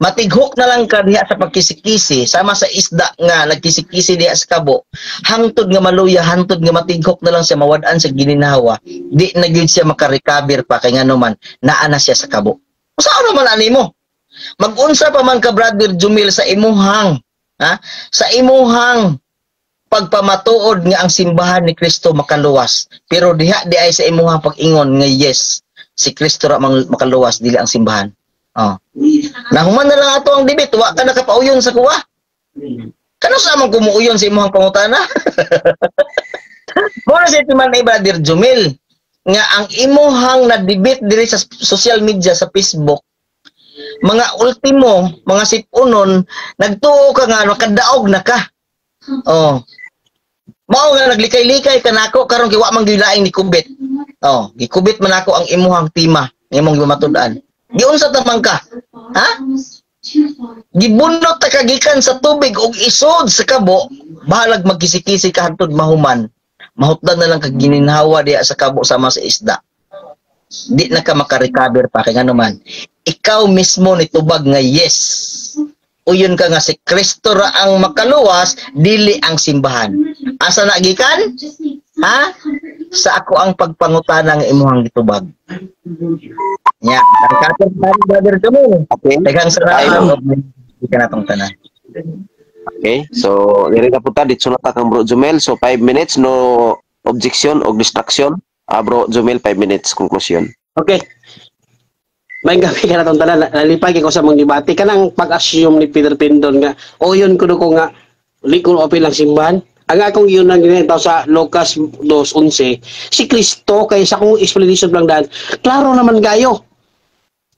Matighok na lang ka diha sa pagkisi-kisi sama sa isda nga nagkisi-kisi diha sa kabo. Hangtod nga maluya, hangtod nga matighok na lang siya, mawad-an sa gininhawa. Di na gyud siya makarecover pa kay ngano man naa na siya sa kabo. Usaon naman ani mo? Mag-unsa pa man ka, Brother Jumil, sa imuhang, ha? Sa imuhang pagpamatuod nga ang simbahan ni Kristo makaluwas. Pero diha di ay sa imuhang pag-ingon nga yes, si Kristo ra makaluwas, dili ang simbahan. Oh. Nahuman na lang ato ang debate, wa ka nakapauyon sa kuwa. Kano sa man kumuuyon sa imuhang pangutana? Mao na si timan ay, Brother Jumil, nga ang imuhang na-debate diri sa social media sa Facebook, mga ultimo, mga sipunon, nagtuo ka nga nakadaog na ka. Oh. Mao nga naglikay-likay ka nako karon kay wa man gyud laing ni kubit. Oh, gikubit man ako ang imuhang tema, imong gimatud-an. Giunsa ta man ka? Ha? Gibunot ta ka gikan sa tubig og isod sa kabo, bahalag magkisi-kisi ka hangtod mahuman. Mahutdan na lang kag gininhawa diha sa kabo sama sa isda. Di na ka makarecover pa kay ngano man. Ikaw mismo ni tubag nga yes. Uyon ka nga si Kristo ra ang makaluwas, dili ang simbahan. Asa na gikan? Ha? Sa ako ang pagpangutana nga imuhang gitubag. Nya, nagkatong tayo, Brother Jumil. Okay. Daghang salamat. Di ka natong tanan. Okay, so diri na po ta, dito na ta kang Bro Jumel. So 5 minutes, no objection o distraction. Bro Jumel, 5 minutes conclusion. Okay. May gabi ka na itong tanan, nalipay kay ko sa mga debate. Kanang pag-assume ni Peter Pindon nga, o yun kuno ko nga, li ko apil ang simbahan. Ang akong yun ang ginitaw sa Lucas 2:11, si Kristo, kay sa akong explanation lang daan, klaro naman kayo.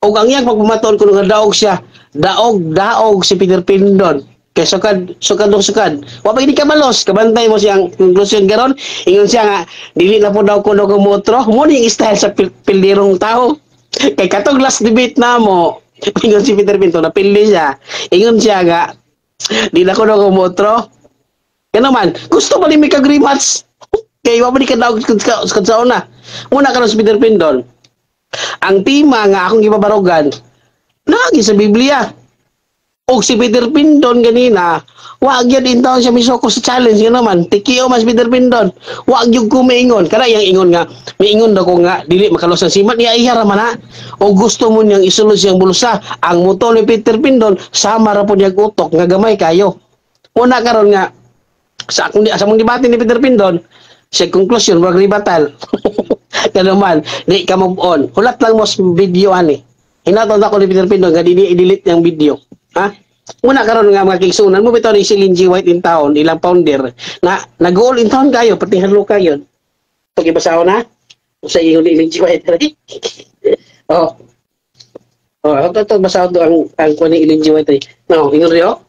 O ang iyang pagpamatuon kuno nga daog siya, daog, daog si Peter Pindon. Kay sukad, sukad og sukad. Wa pa gid ka malos, kabantay mo siyang conclusion karon. Ingon siya nga dili na po daw kuno ko motro. Mo ni style sa pildirong tao. Kay katong last debate na mo, ingon si Peter Pinto, napili siya. Ingon siya nga di na kuno ko motro. Kano man, gusto pa ni may kag-rematch. Kay wa pa ni kadaog sukad sa una. Muna karon si Peter Pindon. Ang tema nga akong gibabarogan, naagi sa Biblia. Og si Peter Pindon ganina, wa gyud intawon siya misoko sa challenge nga naman. Tikio mas Peter Pindon. Wa gyud ko maingon. Kana yang ingon nga, miingon daw ko nga dili makalos ang siman niya iya ra man na. O gusto mo niyang isulod siyang bulsa. Ang muto ni Peter Pindon sama ra po niya utok nga gamay kayo. Una karon nga sa akong sa mong debate ni Peter Pindon, sa conclusion wag ribatal. Kano man, di ka move on. Hulat lang mo sa video ani. Hinatod ako ni Peter Pindon nga dili i-delete niyang video. Ha? Una karon nga mga kaigsunan mo bitaw ni si Lindsay White in town, ilang founder na nag-all in town kayo pati hadlo kayo. Pag ibasahon na sa ingon ni Lindsay White. Oh. Oh, ato to basahon do ang kuan ni Lindsay White. No, ingon riyo.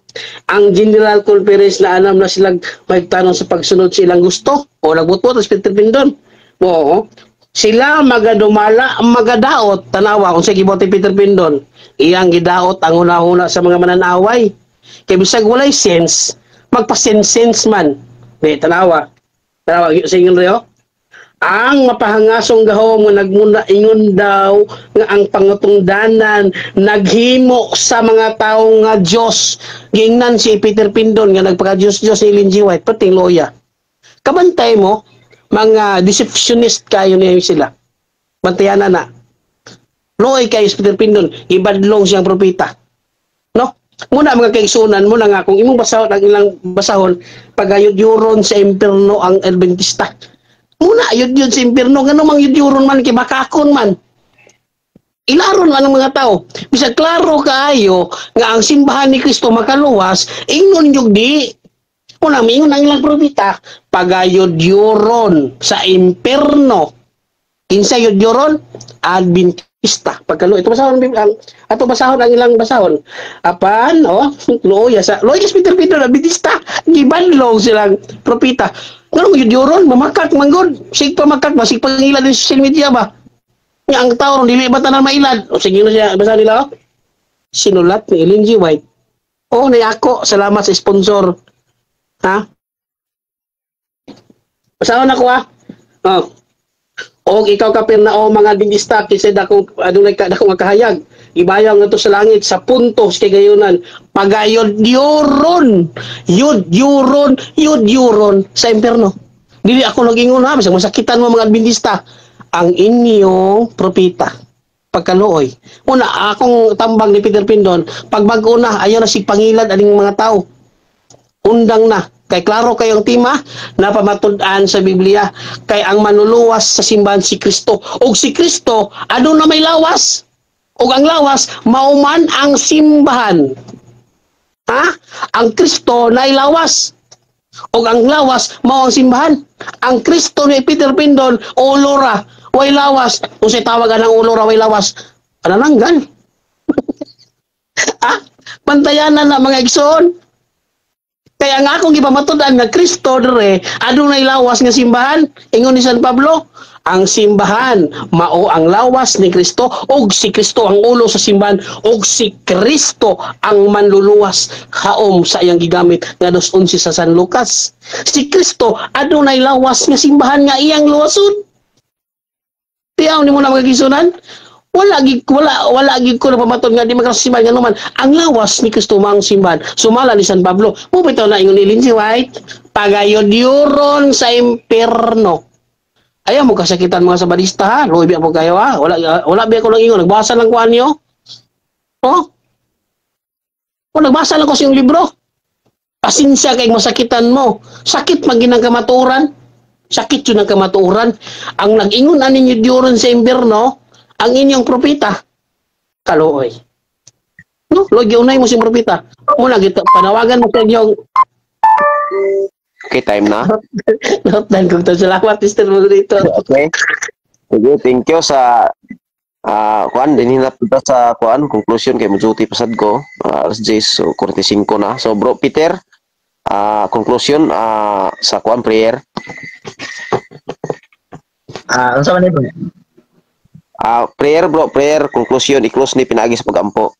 Ang General Conference na anam na silang magtanong sa pagsunod sa ilang gusto o nagbutbot sa Peter Pindon. Oo. Sila magadumala, magadaot, tanawa kung sa gibuhat ni Peter Pindon. Iyang gidaot ang hunahuna sa mga mananaway. Kay bisag walay sense, magpa-sense man. Di, tanawa. Tanawa, sa ingon riyo. Ang mapahangasong gahom nga nagmuna ingon daw nga ang pangatungdanan naghimo sa mga tawo nga Dios. Giingnan si Peter Pindon nga nagpaka Dios Dios ni Ellen G. White pating loya. Kabantay mo mga deceptionist kayo niya sila. Bantayan na na. Loy kayo si Peter Pindon, ibadlong siyang propeta. No? Muna mga kaigsunan, muna nga kung imong basahon ang ilang basahon, pagayod-yuron sa impierno ang Adventista. Muna ayod yun sa impierno, ngano mang yudyuron man kay bakakon man. Ilaron man ang mga tao. Bisag klaro kaayo nga ang simbahan ni Kristo makaluwas, ingnon yung di. Una, mingon ang ilang propeta, pagayod-yuron sa impierno. Kinsa yud-yuron? Adventista. Pagkalo ito basahon ang ato basahon ang ilang basahon. Apan, oh, luoya sa luoya sa Peter Peter Adventista, gibanlong silang propeta. Nganong yudyuron, mamakak manggod. Sig pa makak ba, sig pangilad sa social media ba? Nga ang tao ron dili ba tanan mailad? O sige na siya, basahan nila oh. Sinulat ni Ellen G. White. Oh, nayako, salamat sa sponsor. Ha? Basahon ako ha. Oh. Og ikaw Kapernao mga Adventista kinsa dako adunay ka dako nga kahayag. Ibayaw ngadto sa langit sa puntos kay gayunan. Pagayod yuron, yud yuron, yud yuron sa impierno. Dili ako nag-ingon ha, bisag masakitan mo mga Adventista. Ang inyong propeta pagkaluoy. Una akong tambag ni Peter Pindon, pagbag-o na ayaw na sig pangilad aning mga tao. Undang na. Kay klaro kayong tema na pamatud-an sa Biblia kay ang manluluwas sa simbahan si Kristo. Og si Kristo aduna may lawas. Og ang lawas mao man ang simbahan. Ha? Ang Kristo nay lawas. Og ang lawas mao ang simbahan. Ang Kristo ni Peter Pindon ulo ra, way lawas. Unsay tawag anang ulo ra way lawas? Panananggal. Ha? Bantayanan na mga igsoon. Kaya nga akong gipamatud-an nga Kristo dire adunay lawas nga simbahan. Ingon ni San Pablo, ang simbahan mao ang lawas ni Kristo ug si Kristo ang ulo sa simbahan ug si Kristo ang manluluwas haom sa iyang gigamit nga 2:11 sa San Lucas. Si Kristo adunay lawas nga simbahan nga iyang luwason. Tiyaw nimo na mga gisunan. Wala gid ko napamatud nga di magkasimbahan nga naman ang lawas ni Kristo mao ang simbahan. Sumala ni San Pablo. Mo bitaw na ingon ni Lindsay White, pagayod yuron sa impierno. Ayaw mo kasakitan mga Sabadista ha. Luoy biya po kayo ha. Wala wala biya ko lang ingon. Nagbasa lang ko anyo. Oh. O nagbasa lang ko sa iyong libro. Pasensya kay masakitan mo. Sakit man ginang kamatuoran. Sakit yun ang kamatuoran. Ang nag-ingon ani ninyo diuron sa impyerno, ang inyong propeta. Kaluoy. No, logi unay mo si propeta. Muna gito panawagan mo sa inyong Okay, time na. Notan ko to. Salamat, Mr. Moderator. Okay. Sige, thank you sa kuan dinhi na punta sa kuan conclusion kay mo-duty pasad ko, alas 10, so 45 na. So Bro Peter, conclusion sa kuan, prayer. Ah, unsa man ni, bro? Prayer, bro, prayer conclusion, i-close ni pinaagi sa pagampo.